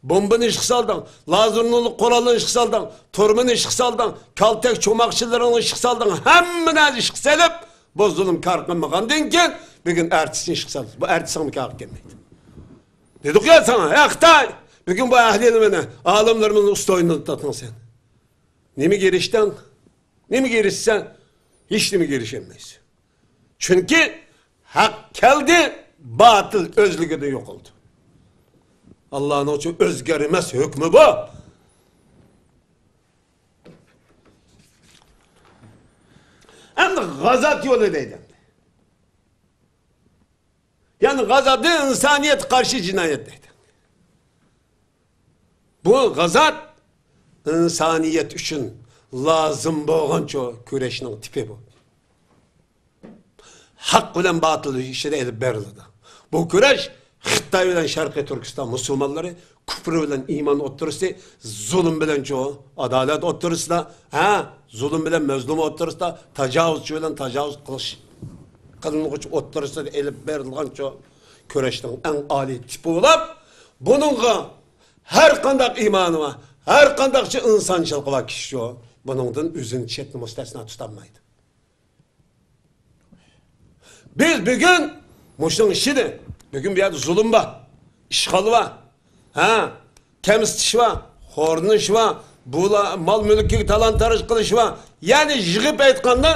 بومبىنى ئىشقا سالدىڭ، لازېر نۇرلۇق قورالنى ئىشقا سالدىڭ، تۈرمىنى ئىشقا سالدىڭ، كالتەك چوماقچىلىرىڭنى ئىشقا سالدىڭ، ھەممە نەرسە ئىشقا سېلىپ، بۇ زۇلۇم كار قىلمىغاندىن كېيىن، بۈگۈن ئەرتىسىنى ئىشقا سالدىڭ. بۇ ئەرتىسىڭمۇ كارغا كەلمەيدۇ. دېدۇق يا ساڭا، ھە خىتاي، بۈگۈن بۇ ئەھلى ئىلمىنى، ئالىملىرىمىزنى ئۇستا ئوينىتىۋاتىسەن. نېمىگە ئېرىشتىڭ؟ نېمىگە ئېرىشسەڭ، ھېچنېمىگە ئېرىشەلمەيسەن. چۈنكى ھەق كەلدى، باتىل ئۆزلۈكىدىن يوقالدى. ئاللانىڭچۇ ئۆزگەرمەس ھۆكمى بۇ. ئەمدى غازات يولى دەيدۇ. يەنى غازاتى ئىنسانىيەتكە قارشى جىنايەت دەيدۇ. بۇ غازات ئىنسانىيەت ئۈچۈن لازىم بولغانچۇ كۈرەشنىڭ تىپى بۇ. ھەق بىلەن باتىل ئىچىدە ئېلىپ بېرىلىدۇ. بۇ كۈرەش خىتاي بىلەن شەرقىي تۈركىستان مۇسۇلمانلىرى، كۇپر بىلەن ئىمان ئوتتۇرىسى، زۇلۇم بىلەنچۇ ئادالەت ئوتتۇرىسىدا، ھە، زۇلۇم بىلەن مەزلۇم ئوتتۇرىسىدا، تاجاۋۇزچى بىلەن تاجاۋۇز قىلىش، قىلىنغۇچى ئوتتۇرىسىدا ئېلىپ بېرىلغانچۇ كۈرەشنىڭ ئەڭ ئالىي تىپى بولۇپ، بۇنىڭغا ھەر قانداق ئىمانى بار، ھەر قانداقچە ئىنسانچىلىقى بار كىشىچۇ بۇنىڭدىن ئۆزىنى چەتنى مۇستەسنا تۇتالمايدۇ. بىز بۈگۈن مۇشۇنىڭ ئىچىدە، بۈگۈن بۇ يەردە زۇلۇم بار، ئىشغال بار، ھە، كەمسىتىش بار، خورلىنىش بار، بۇلا-، مال-مۈلكىگە تالان-تاراج قىلىش بار. يەنى يىغىپ ئېيتقاندا،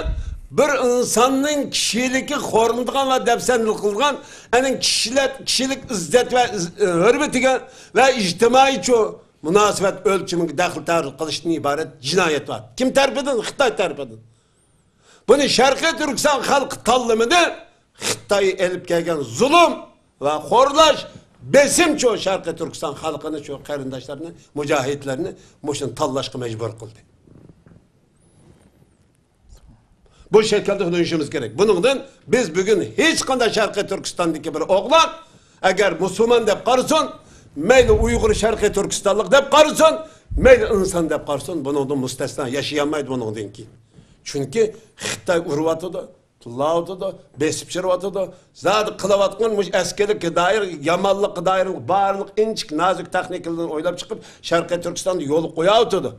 بىر ئىنساننىڭ كىشىلىكى خورلىنىدىغان ۋە دەپسەندە قىلىدىغان، ئەنىڭ كىشىلەر، كىشىلىك ئىززەت ۋە ئىز-، ھۆرمىتىگە ۋە ئىجتىمائىيچۇ مۇناسىۋەت ئۆلچىمىگە دەخلى تەرۇز قىلىشتىن ئىبارەت جىنايەت بار. كىم تەرىپىدىن؟ خىتاي تەرىپىدىن. بۇنى شەرقىي تۈركىستان خەلقى تاللىمىدى. خىتاي ئېلىپ كەلگەن زۇلۇم ۋە خورلاش، بېسىمچۇ شەرقىي تۈركىستان خەلقىنى، شۇ قېرىنداشلارنى، مۇجاھىدلارنى مۇشۇنى تاللاشقا مەجبۇر قىلدى. بۇ شەكىلدە تونۇشىمىز كېرەك. بۇنىڭدىن بىز بۈگۈن ھېچقانداق شەرقىي تۈركىستاندىكى بىر ئوغلان، ئەگەر مۇسۇلمان دەپ قارىسۇن، مەيلى ئۇيغۇر شەرقىي تۈركىستانلىق دەپ قارىسۇن، مەيلى ئىنسان دەپ قارىسۇن، بۇنىڭدىن مۇستەسنا ياشىيالمايدۇ بۇنىڭدىن كېيىن. چۈنكى خىتاي ئۇرۇۋاتىدۇ، تىللاۋاتىدۇ، بېسىپ چىرىۋاتىدۇ. زادى قىلىۋاتقان مۇشۇ ئەسكىلىككە دائىر، يامانلىققا دائىر بارلىق ئىنچىكە نازۇك تېخنىكىلىرىنى ئويلاپ چىقىپ، شەرقىي تۈركىستاندا يولغا قويۇۋاتىدۇ.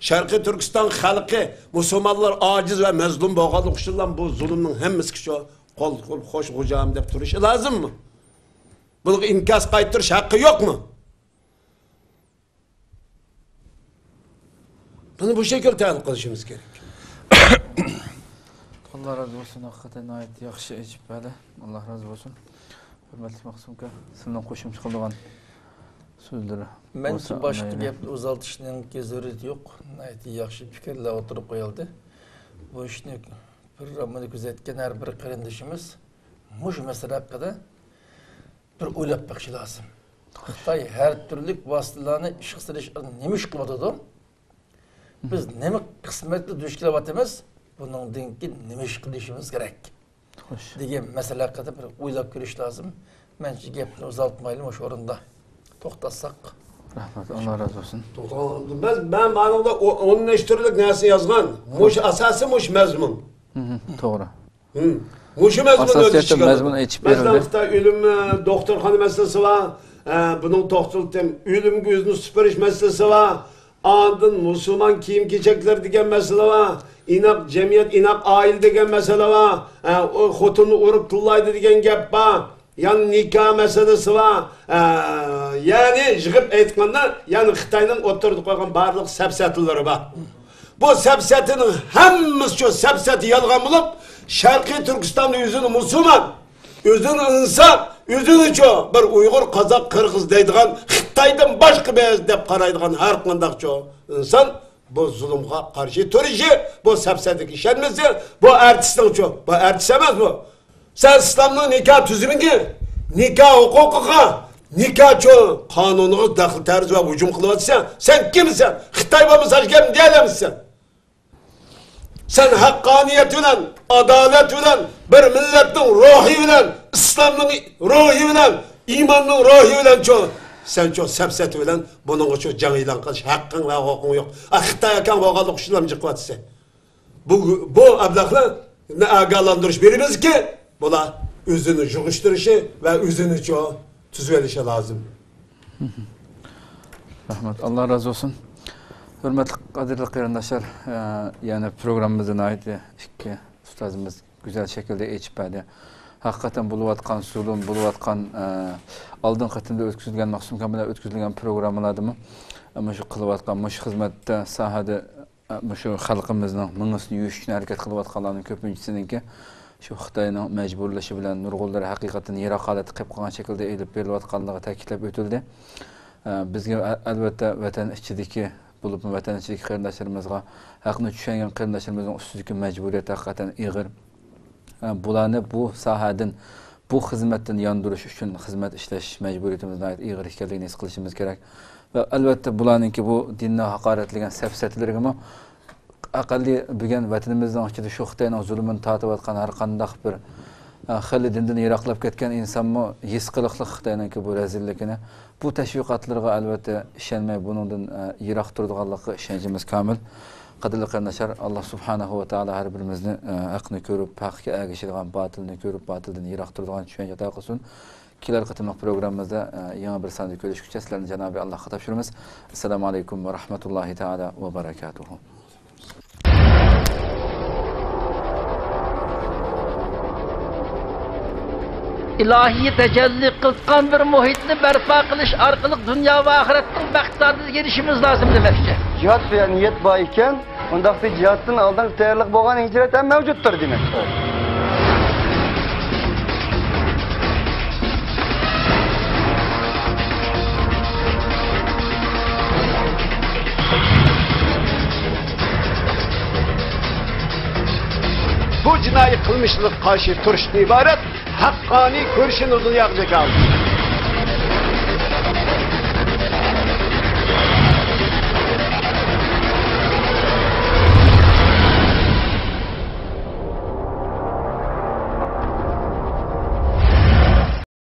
شەرقىي تۈركىستان خەلقى، مۇسۇلمانلار ئاجىز ۋە مەزلۇم بولغانلىقى ئۈچۈنلا بۇ زۇلۇمنىڭ ھەممىسىگە شۇ قول، قول، خوش غوجام دەپ تۇرۇشى لازىممۇ؟ بۇنىڭغا ئىنكاس قايتۇرۇش ھەققى يوقمۇ؟ بۇنى بۇ شەكىلدە تەھلىل قىلىشىمىز كېرەك. ئاللا رازى بولسۇن، ھەقىقەتەن ناھايىتى ياخشى ئېچىپ بەردى. ئاللا رازى بولسۇن. ھۆرمەتلىك مەخسۇم ئاكا، سىزنىڭ قوشۇمچە قىلىدىغان سۆزلىرى مەنچە بولسا باشقا ئاڭلايلى. گەپنى ئۇزارتىشنىڭكى زۆرۈرىيىتى يوق. ناھايىتى ياخشى پىكىرلەر ئوتتۇرىغا قويۇلدى. بۇ ئىشنى پروگراممىنى كۆزەتكەن ھەر بىر قېرىندىشىمىز مۇشۇ مەسىلە ھەققىدە بىر ئويلاپ بېقىشى لازىم. خىتاي ھەر تۈرلۈك ۋاسىتىلەرنى ئىشقا سېلىش نېمە ئىش قىلىۋاتىدۇ؟ بىز نېمە قىسمەتكە دۇچ كېلىۋاتىمىز؟ بۇنىڭدىن كېيىن نېمە ئىش قىلىشىمىز كېرەك؟ خوش. دېگەن مەسىلە ھەققىدە بىر ئويلاپ كۆرۈش لازىم. مەنچە گەپنى ئۇزارتمايلى، مۇشۇ ئورۇندا توختاتساق. رەھمەت، ئاللا رازى بولسۇن. توختاڭ، مەن، مەن مانىڭدا ئو-، ئون نەچچە تۈرلۈك نەرسە يازغان. مۇشۇ ئاساسى مۇشۇ مەزمۇن. مم، توغرا. مم. مۇشۇ مەزمۇن ئۆز ئاساسىيەتتە ئىچىگە مەزمۇن ئالىدۇ. ئېچىپ مەسىلەن، بېرىلدى. خىتاي ئۆلۈم، ئە، دوختۇرخانا مەسىلىسى بار. ئە، بۇنىڭ توختىلىپ، ئۆلۈمگە يۈزنى سۈپۈرۈش مەسىلىسى بار. ئاندىن مۇسۇلمان كىيىم-كېچەكلىرى دېگەن مەسىلە بار. ئىناق جەمئىيەت، ئىناق ئائىلە دېگەن مەسىلە بار. ئە، ئۇ خوتۇننى ئۇرۇپ تىللايدۇ دېگەن گەپ بار. يەنە نىكاھ مەسىلىسى بار. ئە، يەنى يىغىپ ئېيتقاندا، يەنى خىتاينىڭ ئوتتۇرىدا قويغان بارلىق سەپسەتىلىرى بار. بۇ سەپسەتىنىڭ ھەممىسى شۇ سەپسەتە يالغان بولۇپ، شەرقىي تۈركىستاندا ئۆزىنى مۇسۇلمان، ئۆزىنى ئىنسان، ئۆزىنىچۇ بىر ئۇيغۇر، قازاق، قىرغىز دەيدىغان خىتاي خىتايدىن باشقا بىز دەپ قارايدىغان ھەر قانداقچۇ ئىنسان بۇ زۇلۇمغا قارشى تۇرۇشى، بۇ سەپسەتىگە ئىشەنمىسە، بۇ ئارتىسنىڭچۇ، بۇ ئارتىس ئەمەس بۇ. سەن ئىسلامنىڭ نىكاھ تۈزۈمىگە، نىكاھ ھوقۇقىغا، نىكاھچۇ قانۇنىغا دەخلى تەرۇز ۋە ھۇجۇم قىلىۋاتىسەن. سەن كىمسەن؟ خىتاي بولمىسا ھېچ گەپنى دېيەلەمسەن؟ سەن ھەققانىيەت بىلەن، ئادالەت بىلەن، بىر مىللەتنىڭ روھى بىلەن، ئىسلامنىڭ روھى بىلەن، ئىماننىڭ روھى بىلەنچۇ، سەنچۇ سەپسەتە بىلەن بۇنىڭغىچۇ جەڭ ئېلان قىلىش ھەققىڭ ۋە ھوقۇقۇڭ يوق. ئا، خىتاي ئاكاڭ بولغانلىق ئۈچۈن جىقىۋاتىسەن. بۇ، بۇ ئەبلەخلەرنى ئاگاھلاندۇرۇش بېرىمىزكى، بۇلار ئۆزىنى يىغىشتۇرۇشى ۋە ئۆزىنىچۇ تۈزۈۋېلىشى لازىم. رەھمەت، ئاللا رازى بولسۇن. ھۆرمەتلىك، قەدىرلىك قېرىنداشلار، ئە، يەنە پروگراممىمىزنى ناھايىتى ئىككى ئۇستازىمىز گۈزەل شەكىلدە ئېچىپ بەردى. ھەقىقەتەن بولۇۋاتقان زۇلۇم، بولۇۋاتقان، ئە، ئالدىنقى قېتىمدا ئۆتكۈزۈلگەن، مەخسۇم كامىللار ئۆتكۈزۈلگەن پروگراممىلاردىمۇ، ئە، مۇشۇ قىلىۋاتقان، مۇشۇ خىزمەتتە، ساھەدە مۇشۇ خەلقىمىزنىڭ مېڭىسىنى يۇيۇش ئۈچۈن ھەرىكەت قىلىۋاتقانلارنىڭ كۆپىنچىسىنىڭكى شۇ خىتاينىڭ مەجبۇرلىشى بىلەن نۇرغۇنلىرى ھەقىقەتەن يىراق ھالەتتە قېلىپ قالغان شەكىلدە ئېلىپ بېرىلىۋاتقانلىقى تەكىتلەپ ئۆتۈلدى. ئە، بىزگە ئە-، ئەلۋەتتە ۋەتەن ئىچىدىكى، بولۇپمۇ ۋەتەن ئىچىدىكى قېرىنداشلىرىمىزغا ھەقنى چۈشەنگەن قېرىنداشلىرىمىزنىڭ ئۈستىدىكى مەجبۇرىيەت ھەقىقەتەن ئېغىر. ئە، بۇلارنى بۇ ساھەدىن، بۇ خىزمەتتىن ياندۇرۇش ئۈچۈن خىزمەت ئىشلەش مەجبۇرىيىتىمىز ناھايىتى ئېغىر ئىكەنلىكىنى ھېس قىلىشىمىز كېرەك. ۋە ئەلۋەتتە، بۇلارنىڭكى بۇ دىننى ھاقارەتلىگەن سەپسەتىلىرىگىمۇ ئەقەللىي بۈگۈن ۋەتىنىمىزنىڭ ئىچىدە شۇ خىتاينىڭ زۇلۇمىنى تارتىۋاتقان ھەر قانداق بىر، ئە، خىلى دىندىن يىراقلاپ كەتكەن ئىنسانمۇ ھېس قىلىقلىق خىتاينىڭكى بۇ رەزىللىكىنى. بۇ تەشۋىقاتلىرىغا ئەلۋەتتە ئىشەنمەي، بۇنىڭدىن، ئە، يىراق تۇرىدىغانلىقىغا ئىشەنچىمىز كامىل. قەدىرلىك قېرىنداشلار، ئاللا سۇبھانەھۇ ۋە تائالا ھەر بىرىمىزنى، ئە، ھەقنى كۆرۈپ، ھەققە ئەگىشىدىغان، باتىلنى كۆرۈپ، باتىلدىن يىراق تۇرىدىغان چۈشەنچە ئاتا قىلسۇن. كېلەر قېتىملىق پروگراممىمىزدا، ئە، يېڭى بىر ساندا كۆرۈشكىچە سىلەرنى جانابى ئاللاھقا تاپشۇرىمىز. ئەسسالامۇ ئەلەيكۇم ۋە رەھمەتۇللاھى تائالا ۋە بەرەكاتۇھۇ. ئىلاھىي تەجەللى قىلغان بىر مۇھىتنى بەرپا قىلىش ئارقىلىق دۇنيا ۋە ئاخىرەتنىڭ بەخت سائادىتىگە ئېرىشىشىمىز لازىم دېمەكچى. جىھاد سۆيەر نىيەت بار ئىكەن، ئۇنداقتا جىھادتىن ئالدىنقى تەييارلىق بولغان ھىجرەت ھەم مەۋجۇتتۇر دېمەكتۇر. بۇ جىنايى قىلمىشلىرىغا قارشى تۇرۇشتىن ئىبارەت ھەققانىي كۈرىشىنى دۇنياغا جاكارلىدى.